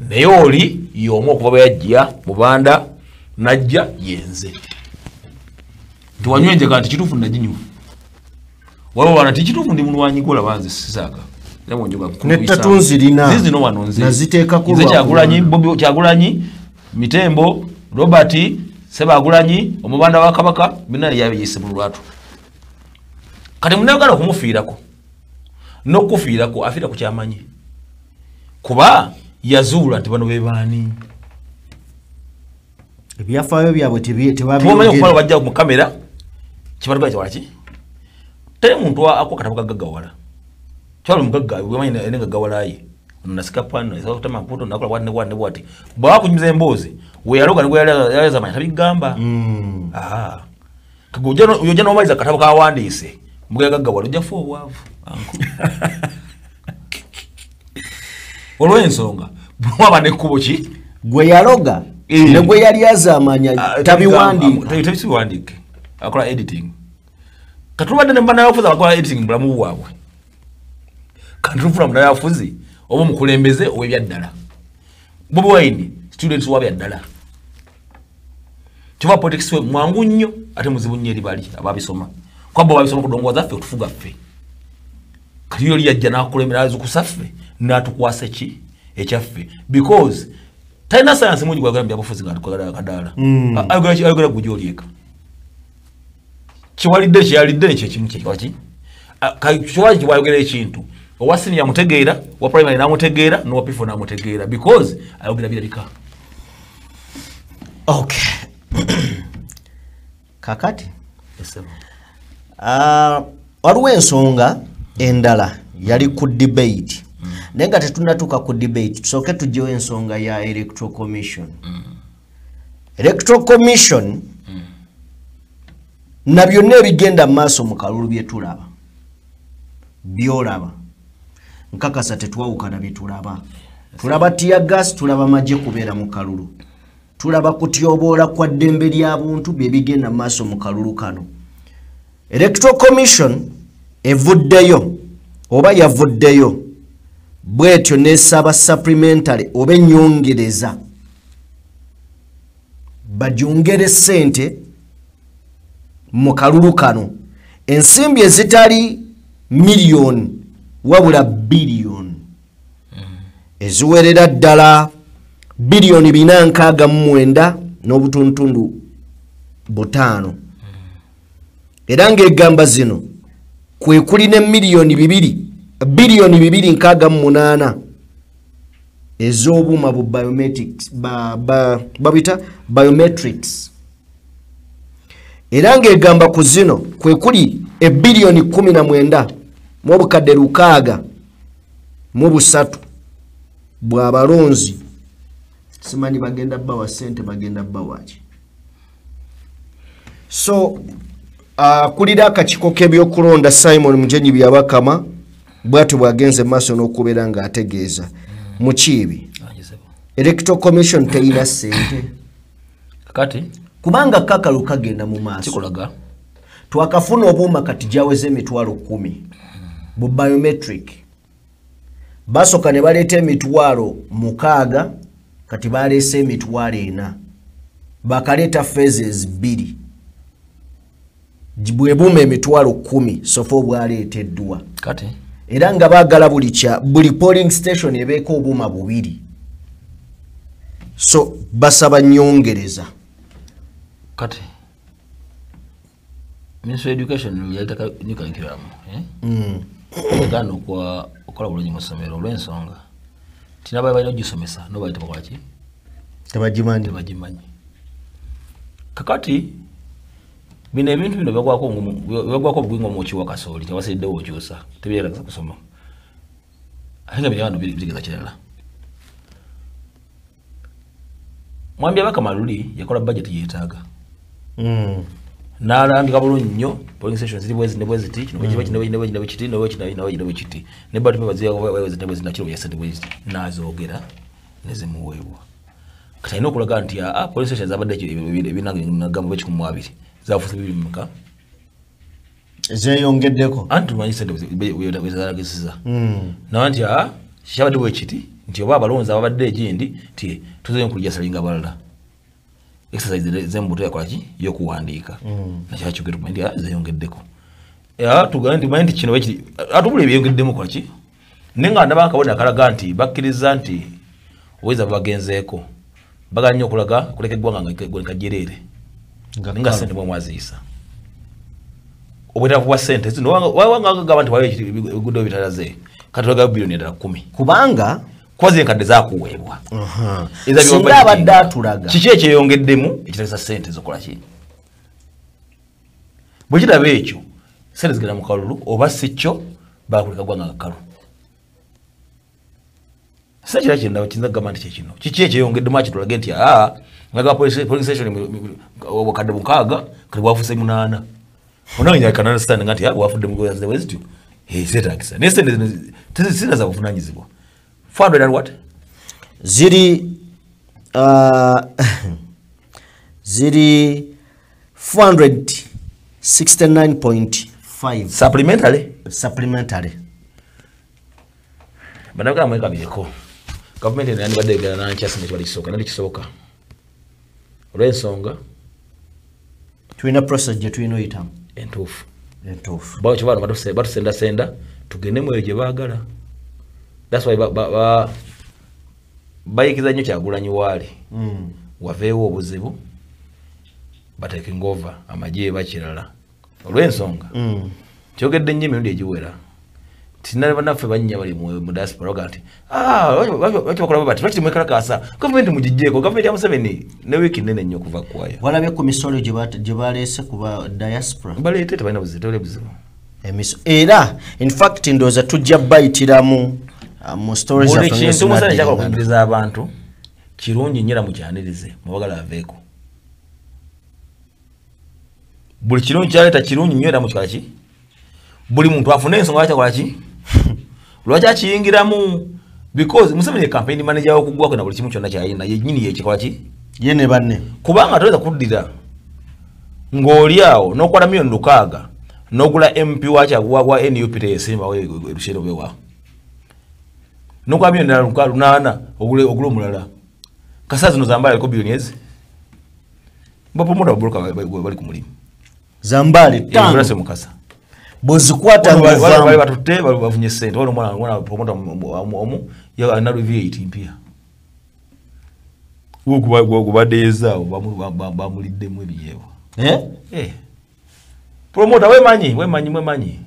naye oli y'omu okuva bwe yajja Mubanda najja yenze nti wanywa enjaga nti kituufu naginywa, waliwo wana nti kituufu ndi mulwanyi gwolaba nze sisaaga ne nzirina zizino wano nze naziteeka ku nze Kyagulanyi, Bobi Kyagulanyi, Mitembo, Robert Ssebagulanyi, omubanda wa Kabaka, byonna yabiyise mu lwatu. Kati munnayuganda okumufiirako n'okufiirako afiira ku kyamanyi, kuba yazuula nti bano be baani, ebyafaayo byabwe tebamanyi okukola, bajja mu kamera kibatugala kyawala ki, teri muntu akuwa katabo kagaggawala, kyali mugagga bwemanyi ene gaggawalaye ono nasika pano nasika mputo nakola bwati ne bwati ne bwati, bw'aba akunyumiza emboozi we yaloga ne gwe yaleza amanya tabigamba. Ojja n'omaliza akatabo kawandiise mugagaggawala ojja kufa obwavu olw'ensonga bwaba n'ekkubo ki gwe yaloga ne gwe yali azaamanya tabiwandiika, tabiwandiike, akola editing. Katulubadde ne bannabyabufuzi abakola editing mu bulamu bwabwe, katulufuna munnabyabufuzi oba omukulembeze ow'ebyaddala. Bobi Wine students wa byaddala, kyova politics we mwangu nnyo ate muzibu nnyo eri bali ababisoma, kuba bo babisoma kudongoza ffe otufuga ffe. Kati oli yajja n'akukulembera azukusa ffe n'atukwasa ki ekyaffe, because talina science mungi gwagala mu byabufuzi nga atukwagala akadaala, ayogera gwe gy'olyeka kiwalidde kyeyalidde nekyo ekimu kyeki kiwali kiwayogera ekintu owa senior yamutegeera, owa primary n'amutegeera, n'owa P4 n'amutegeera, because ayogera birabika. Okay. Kakati waliwo ensonga endala yali ku debate, naye nga tetunnatuuka ku debate tusooke tuggyewo ensonga ya Electoral Commission. Electoral Commission na byonna ebigenda mu maaso mu kalulu bye tulaba, byolaba nkakasa tetwawukana bye tulaba. Tulaba tear gas, tulaba magye kubeera mu kalulu, tulaba kutyoboola kwa ddembe lya buntu bye bigenda mu maaso mu kalulu kano. Electoral Commission evuddeyo oba yavuddeyo bwetyo n'esaba supplementary oba ennyongereza bagyongere ssente mu kalulu kano, ensimbi ezitali miliyoni wabula biliyoni eziwerera ddala biliyoni 469 n'obutuntundu 5, era ng'egamba zino kwe kuli ne miliyoni 2 biliyoni 268 ez'obuuma bu biometrics babita biometrics, era ng'egamba ku zino kwe kuli ebiliyoni 19 mu obukadde 603 bw'abalonzi. Simanyi bagenda bawa ssente, bagenda bawaki. So akulira akakiiko k'ebyokulonda Simon Mugenyi Byabakama bw'atyo bw'agenze maaso n'okubeera ng'ategeeza Mukiibi, Electoral Commission terina ssente kakati, kubanga kakalu kagenda mu maaso kikulaga twakafuna obuuma kati gyaweze 10,000 bu biometric, basooka ne baleeta 6,000 kati baleese 4,000, bakaleeta phases 2 bwe buuma 10,000 sofa obwaleeteddwa kati, era nga baagala buli polling station ebeeko obuuma 2, so basaba nnyongereza. Kati Ministry of Education yalitaka new curriculum egaana okukola bulungi mu ssomero olw'ensonga nti n'abaali balina okugisomesa nabo baali tebakola ki, tebagimanyi. Kakati bino ebintu bino bibagwako obugwi ng'omwoki wa kasooli tewasiriddewo okyusa, tebyetagisa kusoma. Ate nga bino bitegeza kirala. Mwambi Abakama luli yakola budget yeetaaga. N'alambika bulungi nnyo polling stations ziri bwezi ne bwezi ti kino bwe kino bwe kino kiti no kino kino kino kiti ne batu baziya bwezi ne bwezi na kiro yasente bwezi n'azoogera ne zimuweebwa. Kati alina okulaga nti a polling stations zabadde ebinagamba 12 zafuuse 2 zeeyongeddeko. Anti tumanyi sente bwe zalagisiza. Nawe nti a kyabadde bwe kiti nti oba abalonzi ababadde egindi nti tuzeeyo nkulija salinga balala. Exercise zembuto yakola ki yokuwandiika. Nakyakyo tumanyi nti zeeyongeddeko. Tugambe nti manyi nti kino bwe atubula ebyeyongeddemu kola ki naye nga ndaba akabonero akalaga nti bakkiriza nti obuyinza bubagenzeeko bagala nnyo okulaga kuleka eggwanga nga kajereere nga ssente bwe mwaziyisa. Obwetaavu bwa ssente zino wanga gamba nti waliwo ebiguddewo bitalaze kati tulaga biliyoni endala 10 kubanga kuba enkadde zaakuweebwa. Singa abadde atulaga kiki ekyeyongeddemu ekitalesa ssente zokola ki bwe kiraba ekyo ssente zigenda mu kalulu oba si kyo bakuleka ggwanga nga kkalu. Sasa kira kyendaba kiyinza kugamba nti kyekino kiki ekyeyongeddemu akitulage nti nga polling station obukadde 6 kati bwafuuse 8. Onawinza can understand nti bwafudde mu bwe zityo zeetaagisa naye ssente zino zisina za buvunaanyizibwa. 400 and what? Ziri ziri 469.5 supplementary. Supplementary. Bannabuganda mwekabireko. Gavumenti eno yandibadde egenda nankya singa kibadde kisooka nandi kisooka. Olw'ensonga tulina process gye tulina oyitamu entuufu. Entuufu. Bawo kibano batusendasenda tugende mu eyo gye baagala. That's why bayikiza nnyo Kyagulanyi waali. Waveewo obuzibu batekinga over amagye bakirala. Olw'ensonga kyogedde nnyo emirundi egiwera. Tinali bannaffe bannya bali mu diaspora baga nti lwaki bakola bati lwaki temwekalakaasa gavumenti mugiggyeko gavumenti ya Museveni ne wiiki nnene nnyo okuva kwayo. Walabye ku misolo gye baleese ku ba diaspora. Baleete tebalina buzibu tewali buzibu. Era in fact ndowooza tujja bayitiramu mu stories Buli zaffe kintu Museveni kyagala nga okuyigiriza abantu kirungi nnyo era mukyanirize mubagala aveeko. Buli kirungi kyaleeta kirungi nnyo era mukikola ki? Buli muntu afune ensonga lwaki akola ki? Lwaki akiyingiramu? Because Museveni ye campaign manager w'okuggwako na buli kimu kyonna ky'alina yennyini yekikola ki? Ye ne banne. Kubanga toyinza kuddira ng'oli awo n'okwala miliyoni 6 n'ogula MP wa NUP teyesimbawo ebiseera bwewa. N'okwala miliyoni 8 ogule omulala. Kasa zino Zambaali aliko biliyoni ezi. Bapromoter babuluka bali ku mulimu. Zambaali 5. Mukasa. Bw'ozikwata bali batutte bali bafunye ssente. Waliwo omwana promoter omu alina V8 mpya. Gubadde yezaawo bamuliddemu ebinyeebwa. Promoter wemanyi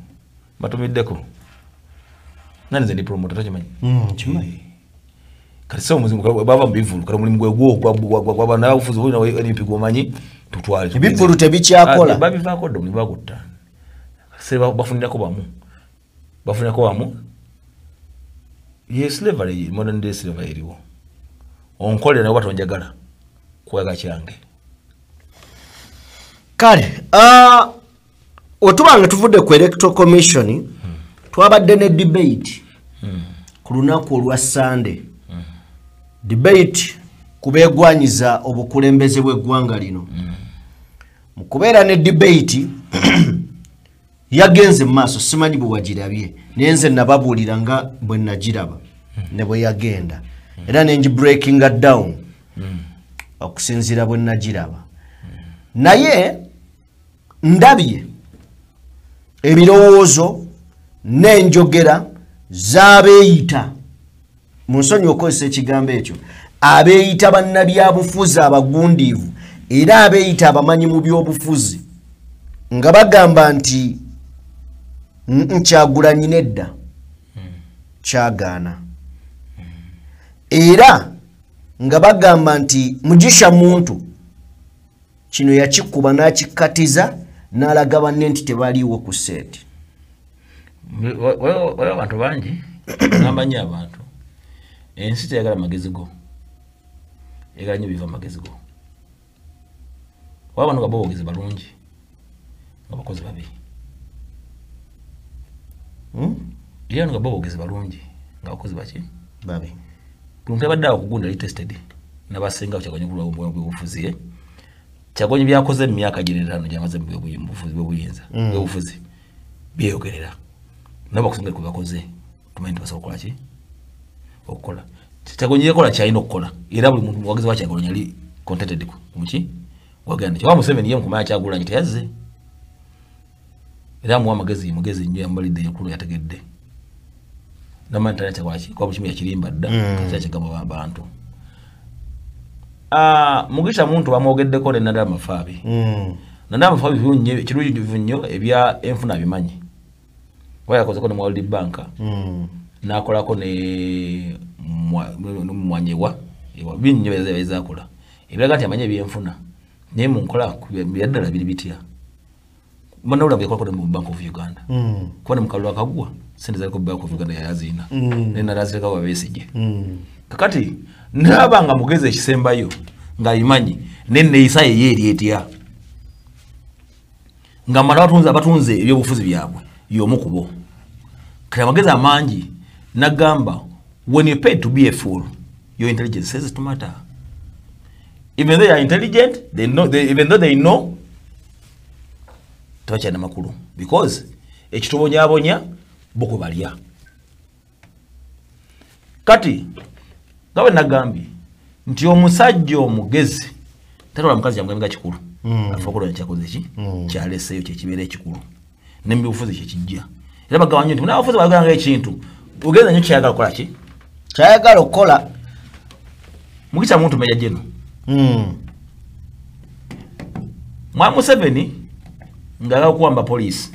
batumiddeko. Nani nze ndi promoter tokimanyi? Kimanyi. Kati so omuzimu bava mu bivvulu kati omulimu gwe gwo gw'abannabufuzi olina NUP gw'omanyi tutwale. Ebivvulu tebikyakola. Babivaako dda omulimu bagutta. Bafunirako bamu. Bafunirako bamu. Ye slavery, modern day slavery eriwo. Onkolera nawe batonjagala kuwaga kyange. Kale, otubanga tuvudde ku Electoral Commission, twabadde ne debate ku lunaku olwa Sunday. Debate ku beegwanyiza obukulembeze bw'eggwanga lino. Mu kubeera ne debate yagenze mu maaso simanyi bwe wagirabye naye nze nababuulira nga bwe nagiraba ne bwe yagenda era ne ngibreakinga down okusinziira bwe nagiraba. Naye ndabye ebirowoozo n'enjogera z'abeeyita mu nsonyi okozesa ekigambo ekyo abeeyita bannabyabufuzi abagundiivu era abeeyita abamanyi mu byobufuzi nga bagamba nti Kyagulanyi nedda kyagaana era nga bagamba nti Mugisha Muntu kino yakikuba n'akikatiza n'alaga banne nti tebaliiwo ku seeti. Waliwo abantu bangi Ngamba nnyo abantu, ensi teyagala magezi go, eyagala nnyo biva magezi go. Waba bano nga bo boogezi balungi nga bakozi babi. Era bano nga bo boogezi balungi nga bakozi baki? Babi. Buli muntu abadde awo kugunda ali tested n'abasinga Kyagulanyi kulwa bw'obufuzi. Kyagulanyi byakoze mu myaka gino etaano gy'amaze mu bw'obuyinza, bw'obufuzi byeyogerera. Nabo bakusinga kwe bakoze, tumanyi nti basobola kukola ki? Okukola. Kyagulanyi yakola ky'alina okukola, era buli muntu muwagizi wa Kyagulanyi ali contented ku muki? Wagenda. Kyokka Museveni ye mu kumanya Kyagulanyi teyazze. Era amuwa amagezi, mugezi nnyo, yamubalidde ekulu yategedde. Namanyi talina kyakola ki? Kuba buli kimu yakirimba dda, kati kyakigamba abantu. Mugisha Muntu bamwogeddeko ne Nandala Mafaabi. Nandala Mafaabi kirungi nnyo ebya enfuna abimanyi. Kuba yakozeko ne mu World Bank, n'akolako ne Mwanyewa, bingi nnyo byazakola. Ebiraga nti amanyi ebyenfuna, naye mu nkola byaddala biri bitya. Manawula byakolako ne mu Bank of Uganda. Kuba ne mu kalulu akagwa, ssente zaliko Bank of Uganda yayaziina. Naye Nandala azirekawo Babesigye. Kakati ndaba nga mugezi ekisembayo ng'abimanyi nenneeyisa ye ye eri etya, nga mala abatunze ebyobufuzi byabwe y'omu ku bo. Kati amagezi amangi n'agamba, when you pay to be a fool, your intelligence says to matter. Even though they are intelligent, they know, even though they know, tebakyalina makulu, because ekitubonyaabonya bo kwe balya. Kati nga bwe nagambye nti omusajja omugezi tatwala mukazi yamugambye nga kikulu, afa okulaba kyakoze ki, kyaleseeyo kyekibeera ekikulu, ne mu byobufuzi kyekijja. Era bagamba nnyo nti munnabufuzi bw'ayogera nga ekintu, ogenza nnyo kyayagala okukola ki? Kyayagala okukola. Mugisha Muntu Major General. Mwa Museveni ng'ayagala okuwamba poliisi,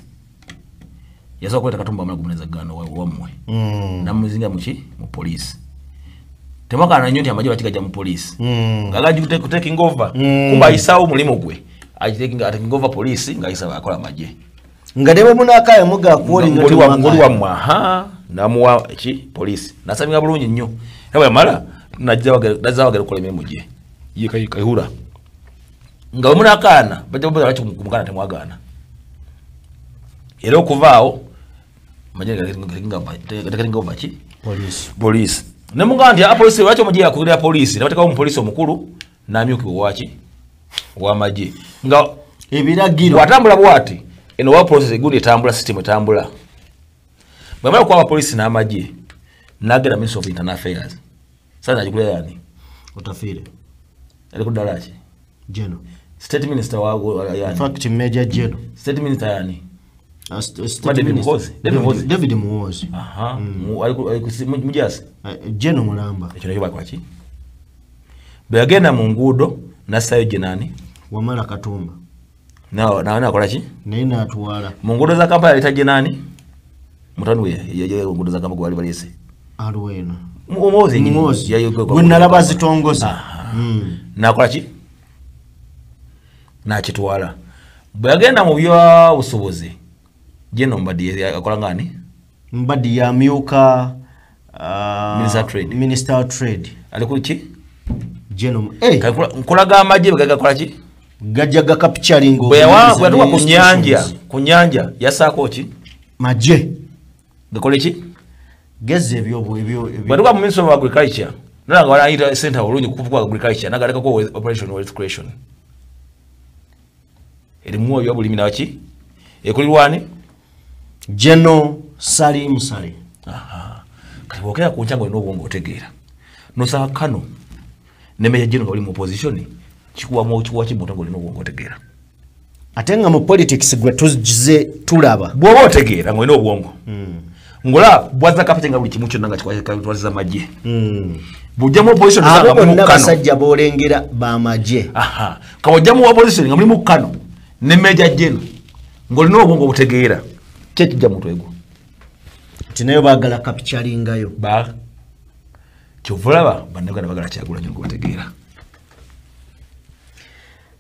yasooka kuleeta Katumba Wamala gumuneza gano wammwe. Namuzinga mu ki? Mu poliisi. Temwakana nnyo nti amagye bakigajja mu poliisi. Ng'agala taking over. Kumba ayisaawo omulimu gwe. Taking over poliisi ng'ayisa akola amagye. Nga ne bwe munaakaayo mugakuwolinga Ngoli wammwe, aha, n'amuwa ki? Poliisi. N'asabinga bulungi nnyo. Era bwe yamala, n'ajja wagera okukola emirimu gye. Ye Kayihura. Nga bwe munaakaana, bajja kubuuza lwaki kumuganda temwagaana. Era okuvaawo, amagye gatekinga over ki? Poliisi. Poliisi. Ne mugamba nti, poliisi, lwaki omugye yakulira poliisi? Ne bateekawo omupoliisi omukulu n'amyukibwa owaki? Ow'amagye. Nga ebiragiro. Bw'atambula bw'ati, eno wa process egundi etambula, system etambula. Bw'amala okuwamba poliisi n'amagye, n'agenda Ministry of Internal Affairs. Sasa agikulira yani? Otafiire. Ali ku ddala ki? General. State Minister wa yani? In fact, Major General. State Minister yani? State David Minister. Muhoozi. David Muhoozi. David Muhoozi. Aha. Ali ku Mujasi. General Mulamba. Ekyo nakyo bakola ki? Bwe yagenda mu nguudo n'assaayo Jenani. Wamala Katumba. Nakola ki? Naye n'atwala. Mu nguudo za Kampala yaleeta Jenani. Mutabani we nguudo za Kampala gwe bali baleese. Alwena. Muhoozi yennyini. Muhoozi. Gwe Gwe nalaba zitongoza. N'akola ki? N'akitwala. Bwe yagenda mu byabusuubuzi, General Mbadi akola ng'ani? Mbadi yamyuka, Minister of Trade. Minister of Trade. Ali ku ki? General. Kale nkulaga amagye bwe gakola ki? Gajja ga capturing Bwe yatuuka ku institutions. nnyanja, ku nnyanja yassaako ki? Magye. Gakole ki? Geza ebyo. Bwe yatuuka mu Ministry of Agriculture, nalanga balayita center olungi ku agriculture, n'agatekako Operation Wealth Creation. Erimu ebyobulimi naki? Ekulirwa ani? General Salim Saleh. Aha. Kati bw'okeera ku nkya ng'olina obwongo otegeera. N'osanga Kano ne Major General nga bali mu opposition, kikuwa ki muntu ng'olina obwongo otegeera. Ate nga mu politics gwe tuzze tulaba. Bw'oba otegeera ng'olina obwongo. Ng'olaba bw'azza kapite nga buli kimu kyonna nga kikwatibwa magye. Bw'ojja mu opposition Abo osanga mulimu bonna Kano. basajja b'olengera b'amagye. Aha. Ka bw'ojja mu opposition nga mulimu Kano ne Major General ng'olina obwongo obutegeera, ki ekijja mu mutwe gwo? Nti nayo baagala capturingayo. Ba. Kyova olaba bannayuganda baagala Kyagulanyi gwe bategeera.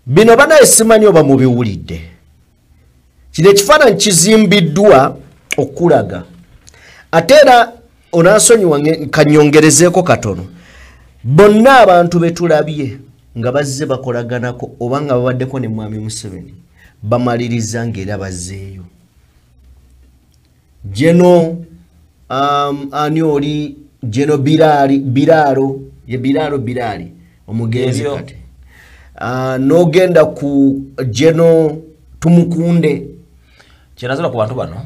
Bino banaye simanyi oba mubiwulidde. Kino ekifaananyi kizimbiddwa okulaga. Ate era Onansonyiwa kanyongerezeeko katono. Bonna abantu betulabye nga bazze bakolaganako oba nga babaddeko ne Mwami Museveni bamaliriza ng'era bazzeeyo. Geno ani oli Geno Biraro ye Biraro omugenzi kati. N'ogenda ku Geno Tumukunde. Kyenazola ku bantu bano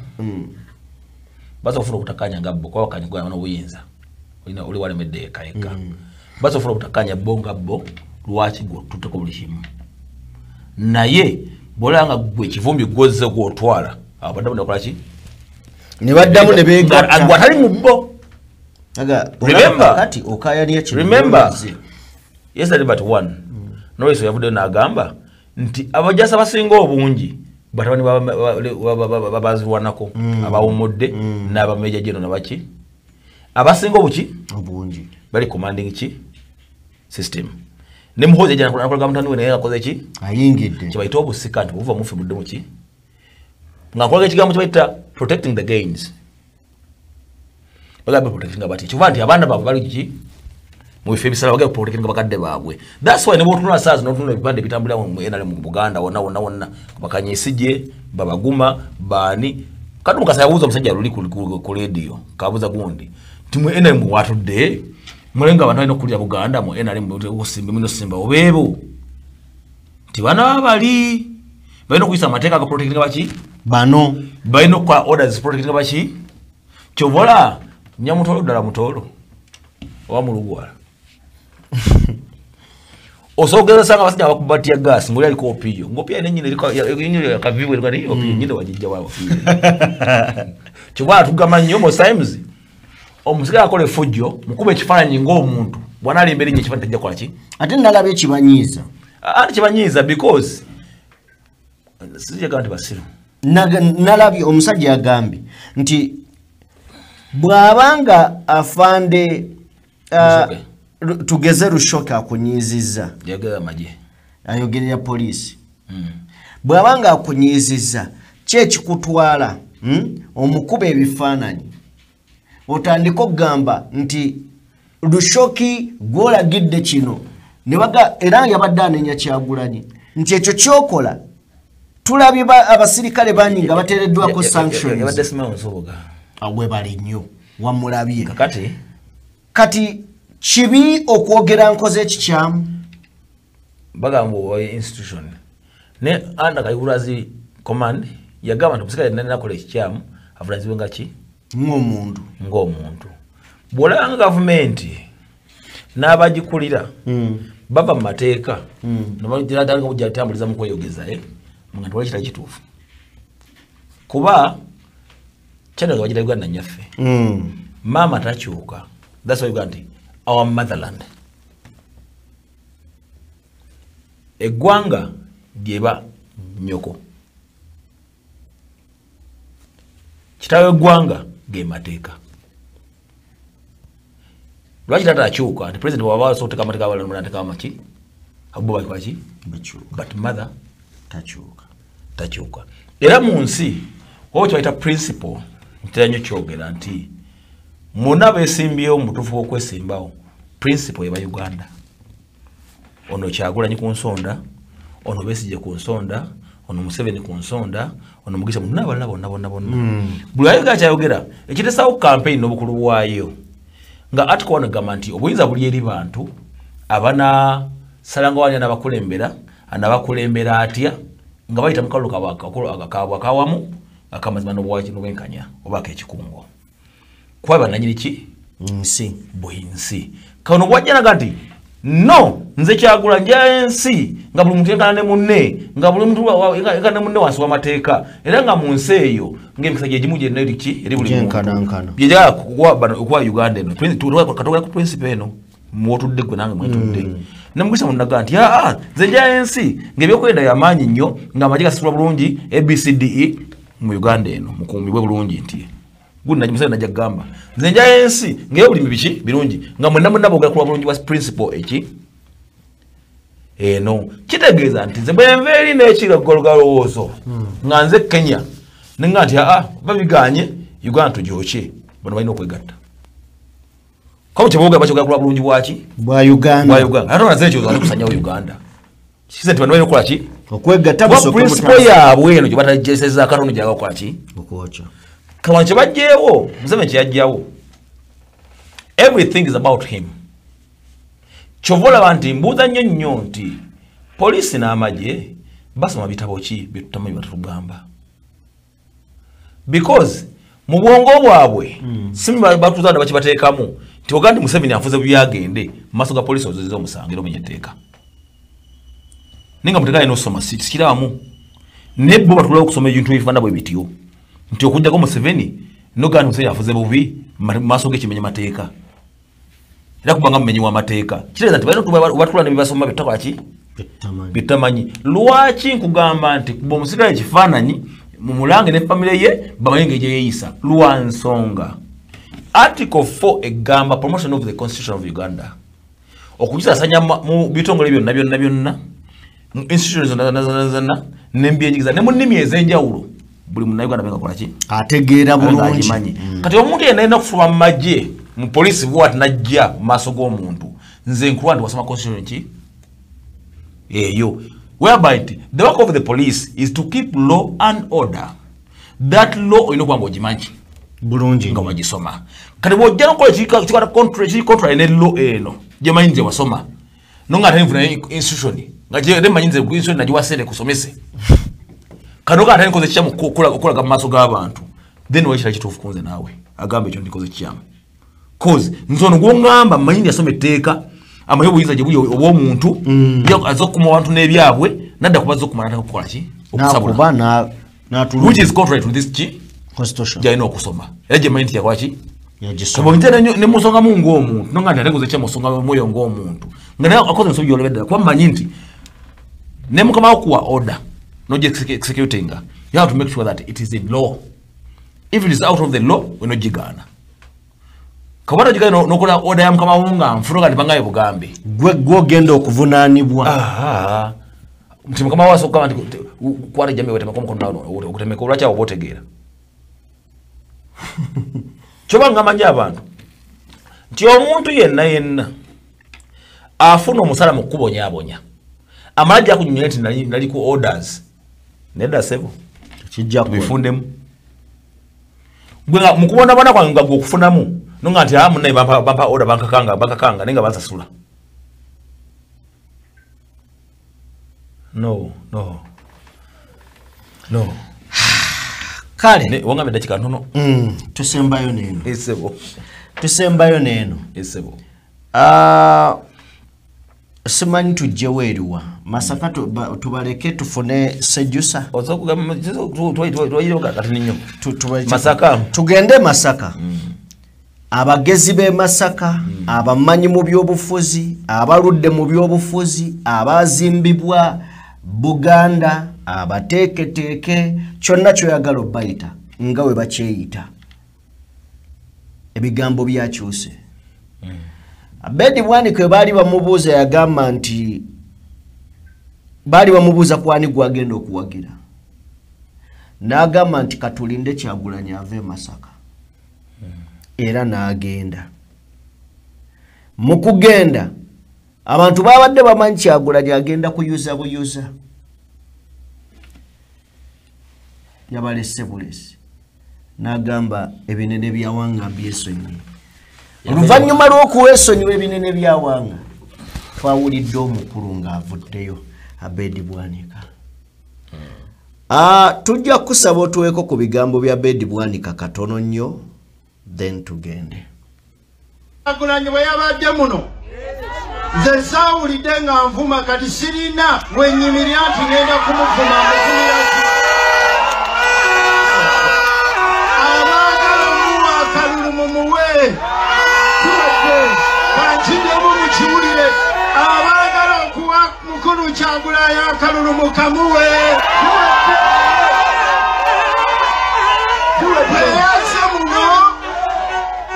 baza ofuna okutakanya nga bo kuba bakanyigwa n'obuyinza oli walemedde eka eka. Baza ofuna okutakanya bo nga bo lwaki gwe tuteko buli kimu. Naye bw'olaba nga gwe ekivumbi gw'ozze gw'otwala abadde bakola ki? Ne baddamu ne beegatta. Gwe atali mu bo. Remember, kati okayania kino. Remember, yesterday but one. Nolweso yavuddeyo n'agamba nti abajasa abasinga obungi batabani babazirwanako abawummudde n'abameja geno nabaki abasinga obuki obungi bali commanding ki system. Ne Muhoozi ajja nakolaga mutani we naye akoze ki ayingidde kyebayita obusika nti buva mufi budde muki nga nkolaga ekigambo kyebayita protecting the gains. Bagamba protecting abati kiva nti abaana baabwe bali ki mu bifo ebisala bagenda protecting bakadde baabwe. That's why ne bw'otunula saa zino n'otunula ebipande ebitambulira mu NRM mu Buganda wonna wonna wonna Bakanyesije Babaguma baani. Kati Mukasa yabuuza omusajja luli ku radio kabuuza gundi nti mu NRM watudde mulenga abantu balina okukulira Buganda mu NRM osimba muno simba obeebo nti bano bali balina okuyisa amateeka aga protecting baki bano balina okukola orders protecting baki kyovola Nyamutolo ddala Mutolo oba Mulugwala. Osogeza sanga abasajja abakubatia gas ngoli aliko opiyo ngopiya nenyini eriko akavivu eriko ni opiyo nyine wajijja wawo kyova tugamba nnyo most times omusigala akola effujjo mukube ekifaananyi ng'omuntu bw'anaalimba erinnya ekifaananyi tajja kukola ki ate nalaba ekibanyiiza. Ate kibanyiiza because sijagamba nti basiru. Nalabye omusajja yagambye nti bw'abanga afande tugeze Rushoke akunyiizizza ayogerera poliisi bw'abanga akunyiizizza ki ekikutwala omukuba ebifaananyi otandika okugamba nti Rushoke gw'olagidde kino era yabadde anenya Kyagulanyi nti ekyo ky'okola tulabye abasirikale bangi nga bateereddwako sanctions. Yabadde Simon Nsubuga. Webale nnyo wamulabye. Kati kibi okwogera nkoze ekikyamu bagamba owa institution ne under Kayihura's command yagamba nti omusirikale yenna akola ekikyamu avunaanyizibwe nga ki ng'omuntu ng'omuntu. Bw'olaba nga gavumenti n'abagikulira bava mu mateeka nebatambuliza mu kweyogeza nga tewali kitali kituufu kuba kyano bagira Uganda nnyaffe maama takyuka. That's why Uganda our motherland eggwanga lyeba nnyoko kitaawe eggwanga ge mateeka. Lwaki taata akyuka nti president bw'aba asobola okuteeka amateeka abalala n'ateeka amaki abo bakola ki but mother takyuka. Era mu nsi oba kyebayita principle ntera nnyo kyogera nti mwonna beesimbyewo mu butuufu bw'okwesimbawo principle eba Uganda. Ono Kyagulanyi ku nsonda, ono Besigye ku nsonda, ono Museveni ku nsonda, ono Mugisha Muntu n'abalala bonna bonna bonna. Buli ayogera kyayogera ekiteesawo campaign n'obukulu bwayo nga article 1 egamba nti obuyinza buli eri bantu abanaasalanga wani anabakulembera anabakulembera atya nga bayita mu kalulu kaabwe akawamu akamazima n'obwaki n'obwenkanya oba ak'ekikungo kuba bannannyini ki nsi bw'ensi. Kano bw'ajja nti no nze Kyagulanyi nja ensi nga buli muntu yenkana ne munne nga buli muntu yenkana ne munne wansi w'amateeka era nga mu nsi eyo ng'emikisa gye gimu gyonna eri ki eri buli muntu byejagala okuwa Uganda eno katogera ku principle eno mwotudde gwe nange mwetudde. Ne Mugisha munnaga nti aa nze nja ensi ng'ebyokwerinda byamaanyi nnyo ng'amagye gasitulwa bulungi ABCDE mu Uganda eno mukuumibwe bulungi nti gundi Museveni najja kugamba nze nja ensi ng'ebulimi biki birungi nga mwenna mwenna boogera ku bulungi bwa principle eki eno kitegeeza nti nze bwe nva eri n'ekiragologolowoozo nga nze Kenya nenga nti aa babiganye Uganda tugyokye bano balina okwegatta. Kwa kyeboga bakyogera ku bulungi bwaki bwa Uganda. Bwa Uganda. Ate onaze ekyo ali kusanyawo Uganda. Kisize nti bano balina okukola ki? Okwegatta busooke principle yaabwe eno gye batajeseza akatono gy'aga kukola ki? Okwokya. Kawano kye baggyewo, Museveni kye yaggyawo. Everything is about him. Kyova olaba nti mbuuza nnyo nnyo nti poliisi n'amagye basoma bitabo ki bye tutamanyi batugamba. Because mu bwongo bwabwe si batuzaada bakibateekamu nti oga nti Museveni afuze byagende mu maaso ga poliisi oziza omusango era omenya etteeka. Naye nga muteeka alina okusoma sikiraamu. Naye bo batuulawo okusoma ebintu ebifaanana bwe bityo nti okuggyako Museveni n'ogaa nti Museveni afuze bubi mu maaso g'ekimenya mateeka. Era kubanga mumenyi w'amateeka. Kitegeeza nti balina batula ne bibasoma bye ki? Bitamanyi. Lwaki nkugamba nti kuba omusirikale ekifaananyi mumulange ne famire ye bamanye engeri gye yeeyisa lwa nsonga. Article 4 egamba promotion of the Constitution of Uganda. Okugisaasanya mu bitongole byonna byonna byonna, mu institutions zonna zonna zonna, n'embyenjigiriza ne mu nnimi ez'enjawulo buli munnayuganda abe ng'akola ki? Ategeera bulungi. Kati omuntu yenna alina okufuluma mu magye mu poliisi bw'ati n'ajja mu maaso g'omuntu nze nkulwa nti wasoma constitution ki? Eyo. Whereby the work of the police is to keep law and order. That law olina okuba ng'ogimanyi bulungi nga wagisoma. Kati bw'ojja n'okola ekiri contrary ne law eno gyemanyi nze wasoma nonga ate nfuna institution nga gye mmanyi nze institution nagiwa ssente kusomese kano nga ate nkoze kikyamu okulaga mu maaso g'abantu then wakira kituufu kunze naawe agamba ekyo ndikoze kikyamu. Cause nze ono gw'oŋŋamba mmanyi nti yasoma etteeka amanyi obuyinza gye buli obw'omuntu azze okukuma abantu n'ebyabwe nadda kuba azze okumala nataka kukola ki? Okusabula. Which is contrary to this ki? Constitution. Gy'alina okusoma. Era gye mmanyi nti yakola ki? Yagisoma. Nze ne musongamu ng'omuntu nonga nti ate nkoze kikyamu osonga mwoyo ng'omuntu nga naye akoze ensobi gy'olaba ddala kuba mmanyi nti ne mukama wo kuwa order n'ogya executinga you have to make sure that it is in law. If it is out of the law onogigaana. Kabata jigaana n'okola order ya mukama wo nga nfuno nga tibangaye bugambe. Gwe gw'ogenda okuvunaanibwa. Nti mukama wo asooka nti kwata ejjambiya wetemeko omukono naawe okutemeka olwaki awo oba otegeera. Kyoba ngamanyi abantu nti omuntu yenna yenna afuna omusala mu kukubonyaabonya amala ajja kunnyonnyola nti nali ku orders nedda ssebo kijja bifundemu. Gwe nga mu kubonabona kwange nga gwe okufunamu nonga nti munnaye bampa order bankakanga naye nga bansasula. No no no. Kale wangambye eddakiika ntono. Tusembayo n'eno. Essebo. Tusembayo n'eno. Essebo. Simanyi tujjewo eriwa Masaka tubaleke tufune Sejusa. Masaka. Tugende Masaka. Abagezi b'e Masaka, abamanyi mu byobufuzi, abaludde mu byobufuzi, abazimbibwa Buganda, abateeketeeke, kyonna kyoyagala obbayita nga we bakyeyita. Ebigambo byakyuse. Abedi Bwanika baali bamubuuza yagamba nti baali bamubuuza kwani gwagenda okuwagira. N'agamba nti katulinde Kyagulanyi ave e Masaka. Era n'agenda. Mu kugenda abantu babadde bamanyi Kyagulanyi agenda kuyuza buyuza. Yabalese bulesi. N'agamba ebinene byawanga byesonyiwe. Oluvannyuma lw'okuweesonyiwa ebinene byawanga twawulidde omukulu ng'avuddeyo Abedi Bwanika. Tujja kusaba otuweeko ku bigambo bya Abedi Bwanika katono nnyo then tugende. Kyagulanyi bwe yabadde muno nze saawulidde nga nvuma kati sirina wenyimirira nti ngenda kumuvuma muvumira ki. Abaagala omuwa akalulu mumuwe. Kankiddemu mukiwulire. Abaagala okuwa mukulu Kyagulanyi akalulu mukamuwe. Teyazze muno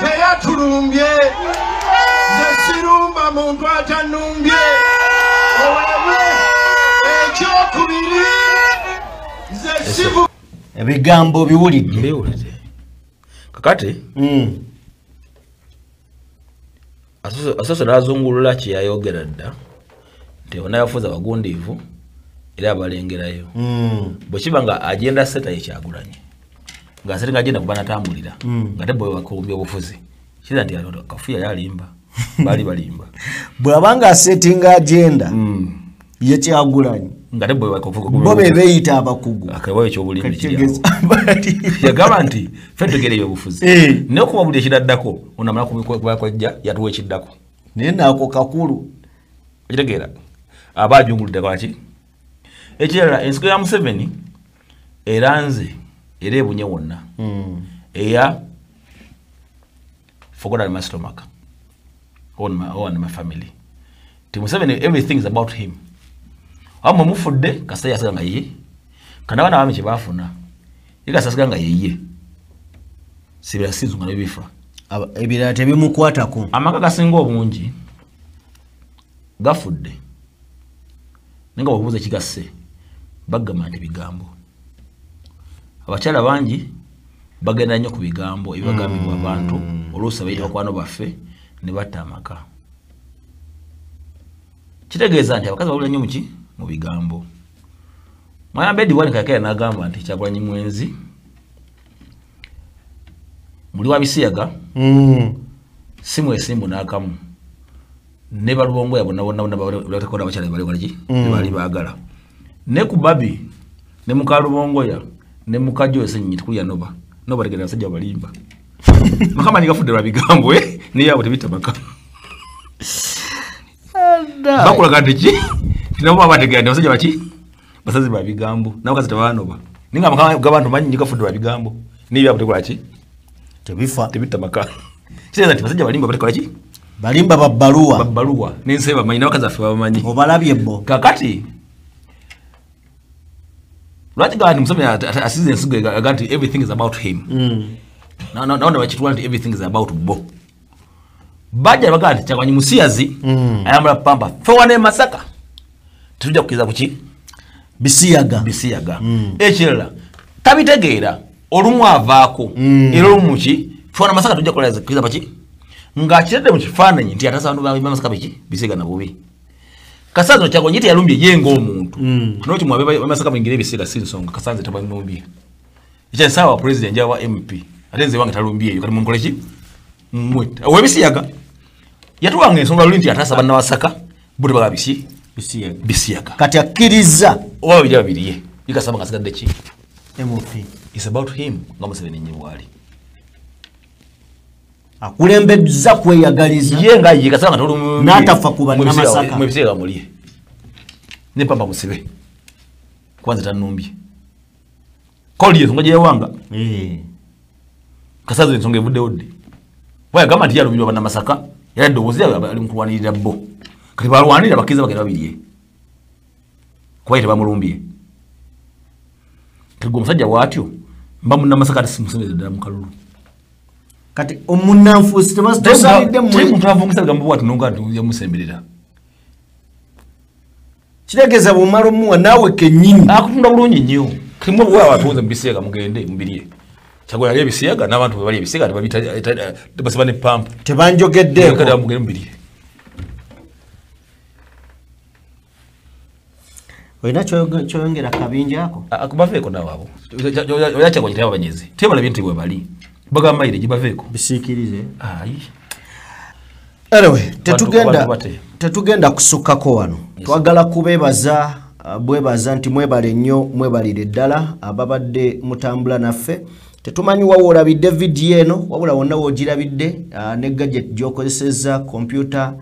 teyatulumbye. Nze sirumba muntu atanumbye. Ekyokubiri nze sivu. Ebigambo biwulidde. Mbiwulidde. Kakati Asoose n'azungulula kye yayogera dda nti bannabyabufuzi abagundiivu era abalengerayo. Bwe kiba nga agenda seta ye Kyagulanyi ng'asetinga agenda kuba natambulira nga te bwe bakumbya obufuzi kiriza nti Kafu yali alimba, baali balimba. Bw'abanga asetinga agenda ye Kyagulanyi nga te bwe bo be beeyita abakugu akabayo ekyobulimbi kiri awo. Yagamba nti ffe tutegeera ebyobufuzi naye okuba buli ekiraddako onamala kubakwajja yatuwa ekiddako naye naako kakulu okitegeera aba ajunguludde lwaki. Ekirala ensigo ya Museveni eranze era ebunye wonna eya forgot my stomach on my family. Ti Museveni everything is about him. Wamwe mufudde kasita yasiga nga yeye kana abaana bami kye baafuna ye kasita yasiga nga yeye sibira sizu nga nebifa ebirala tebimukwatako. Amaka gasinga obungi gafudde naye nga bw'obuuza kigasse bagamba nti bigambo. Abakyala bangi bagenda nnyo ku bigambo ebibagambibwa abantu oluusi abayita bakwano baffe ne batta amaka. Kitegeeza nti abakazi bawulira nnyo muki mu bigambo. Mwana Bedi wali kakera n'agamba nti Kyagulanyi mwenzi muli wa bisiyaga si mwesimbu n'akamu ne balubongo bonna bonna bonna batekola abakyala bali waliki bali baagala ne ku Babi ne muka Lubongoya ne muka Joyce Nnyini kulya noba noba tegera basajja balimba makama gafudde lwa bigambo naye abo tebita maka bakulaga nti ki nabo babategera nti abasajja baki basazi ba bigambo n'abakazi tebanoba ninga amaka g'abantu mangi gafudde lwa bigambo naye byabo tekola ki tebifa tebita maka kitegeeza nti basajja balimba batekola ki balimba babbaluwa babbaluwa n'ensi bamanyi n'abakazi affe babamanyi obalabye bo. Kakati lwaki gamba nti Museveni asize ensigo agamba nti everything is about him. Naona bakitwala nti everything is about bo. Bajja bagamba nti Kyagulanyi musiyazi ayambala pampa ffe wano e Masaka tetujja kukkiriza kuki bisiyaga bisiyaga. Ekirala tabitegeera olumu avaako era olumu ki ffe wano e Masaka tujja kukkiriza baki ng'akiredde mu kifaananyi nti atasa abantu ba Masaka biki bisiyaga na bubi. Kasanze Kyagulanyi teyalumbye ye ng'omuntu n'okyo mwabe ba Masaka muyingire ebisiyaga si nsonga Kasanze tabalumbye. Ekya nsaawa president wa MP ate nze wange talumbye eyo kati munkole ki mmwe ow'ebisiyaga yatuwanga ensonga luli nti atasa bannawasaka bo tebaga bisi bisiyaga kati akkiriza oba babiri babiriye bikasaba nga asigadde ki MP is about him nga Museveni nnyo bw'ali akulembeza kweyagaliza ye nga ye kasanga tolu n'atafa ku bannamasaka mu bisiyaga mulye ne pamba musibe kwanza tanumbye koli ensonga gye yawanga Kasaze ensonga evuddewo ddi bw'agamba nti yalumirwa bannamasaka era eddoboozi lyabwe ali mu kulwanirira bo kati balwanirira bakkiriza bagenda babirye kuba ye tebamulumbye. Kati gwe omusajja bw'atyo mba munnamasaka ate simusembeza ddala mu kalulu. Kati omunnanfuusi tosalidde mmwe muntu avungisa bigambo bw'ati nonga nti yamusemberera kitegeeza bw'omala omuwa naawe kennyini akutunda bulungi nnyo. Kati mwe bwe abatunze mu bisiyaga mugende mubirye. Kyagulanyi ali ebisiyaga n'abantu bwe bali ebisiyaga tebasiba ne pampa tebanjogeddeeko kati mugende mubirye. Olina kyoyongera kabinja ako baveeko naawe abo oya Kyagulanyi tebabanyezi tebalabye nti bwe bali bagamba ire gibaveeko bisiikirize. Ayi anyway tetugenda kusukkako wano. Twagala kubeebaza bwebaza nti mwebale nnyo mwebalire ddala ababadde mutambula naffe. Tetumanyi wa woolabidde vidiyo eno wabula wonna woogirabidde ne gadget gy'okozesezza kompyuta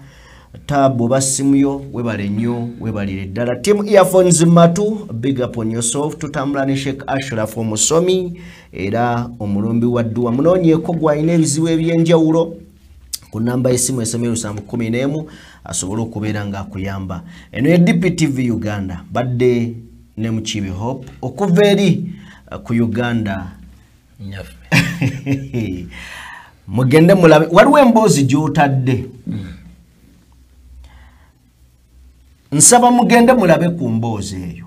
tab oba simu yo webale nnyo webalire ddala. Team earphones matu big up on yourself. Tutambula ne Sheikh Ashraf omusomi era omulumbi wa dduwa munoonyeeko gw'alina ebizibu eby'enjawulo ku namba y'essimu esomero 711 asobole okubeera ng'akuyamba. Eno ye DPTV Uganda badde ne Mukiibi Hope okuva eri ku Uganda nyaffe. Mugende mulabe waliwo emboozi gy'otadde nsaba mugende mulabe ku mboozi eyo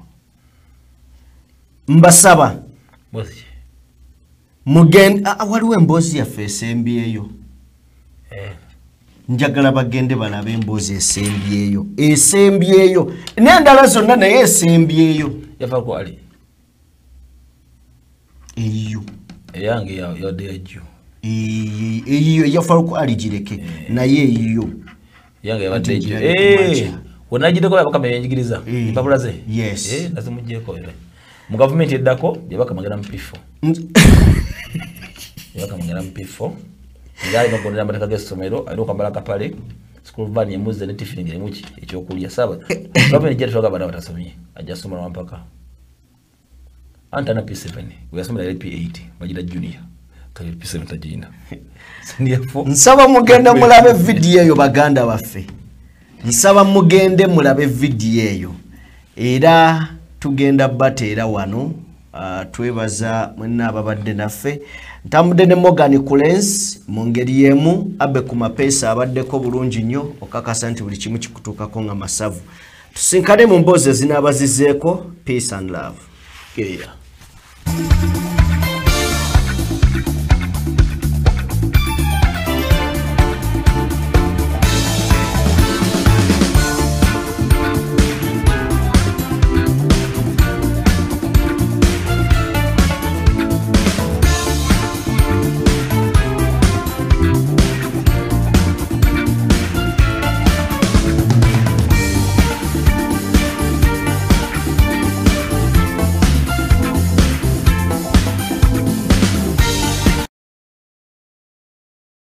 mbasaba mugende waliwo emboozi yaffe esembyeyo. Njagala bagende balabe emboozi esembyeyo. Esembyeyo. N'endala zonna naye esembyeyo. Yafa ku Ali. Eyo. Eyange yadde yajjo. Eyo yafa ku Ali gireke. Naye eyo. Yange yabadde yajjo. Wenagiddeko yabakama yenjigiriza. Empapula ze. Yes. Nazimuggyeko era. Mu gavumenti eddako yabakama agenda mu P4. Yabakama agenda mu P4. Era alina okugondera amateeka g'essomero, alina okwambala akapale, school van emuzze ne tiffin ng'erimu ki ekyokulya. Saaba gavumenti ejja tetwagala baana batasomye, ajja ssoma lwampaka. Anti alina P7, we yasomera yali P8, bagira junior. Kale P7 tagirina. Senior 4. Nsaba mugende mulabe vidiyo eyo baganda baffe. Nsaba mugende mulabe vidiyo eyo. Era tugenda bateera wano. Twebaza mwenna ababadde naffe. Ntambudde ne Morgan Kulens mu ngeri y'emu abe ku mapeesa abaddeko bulungi nnyo okakasa nti buli kimu kikutuukako nga masavu. Tusinkane mu mboozi ezinaabazizeeko. Peace and love. Yeah.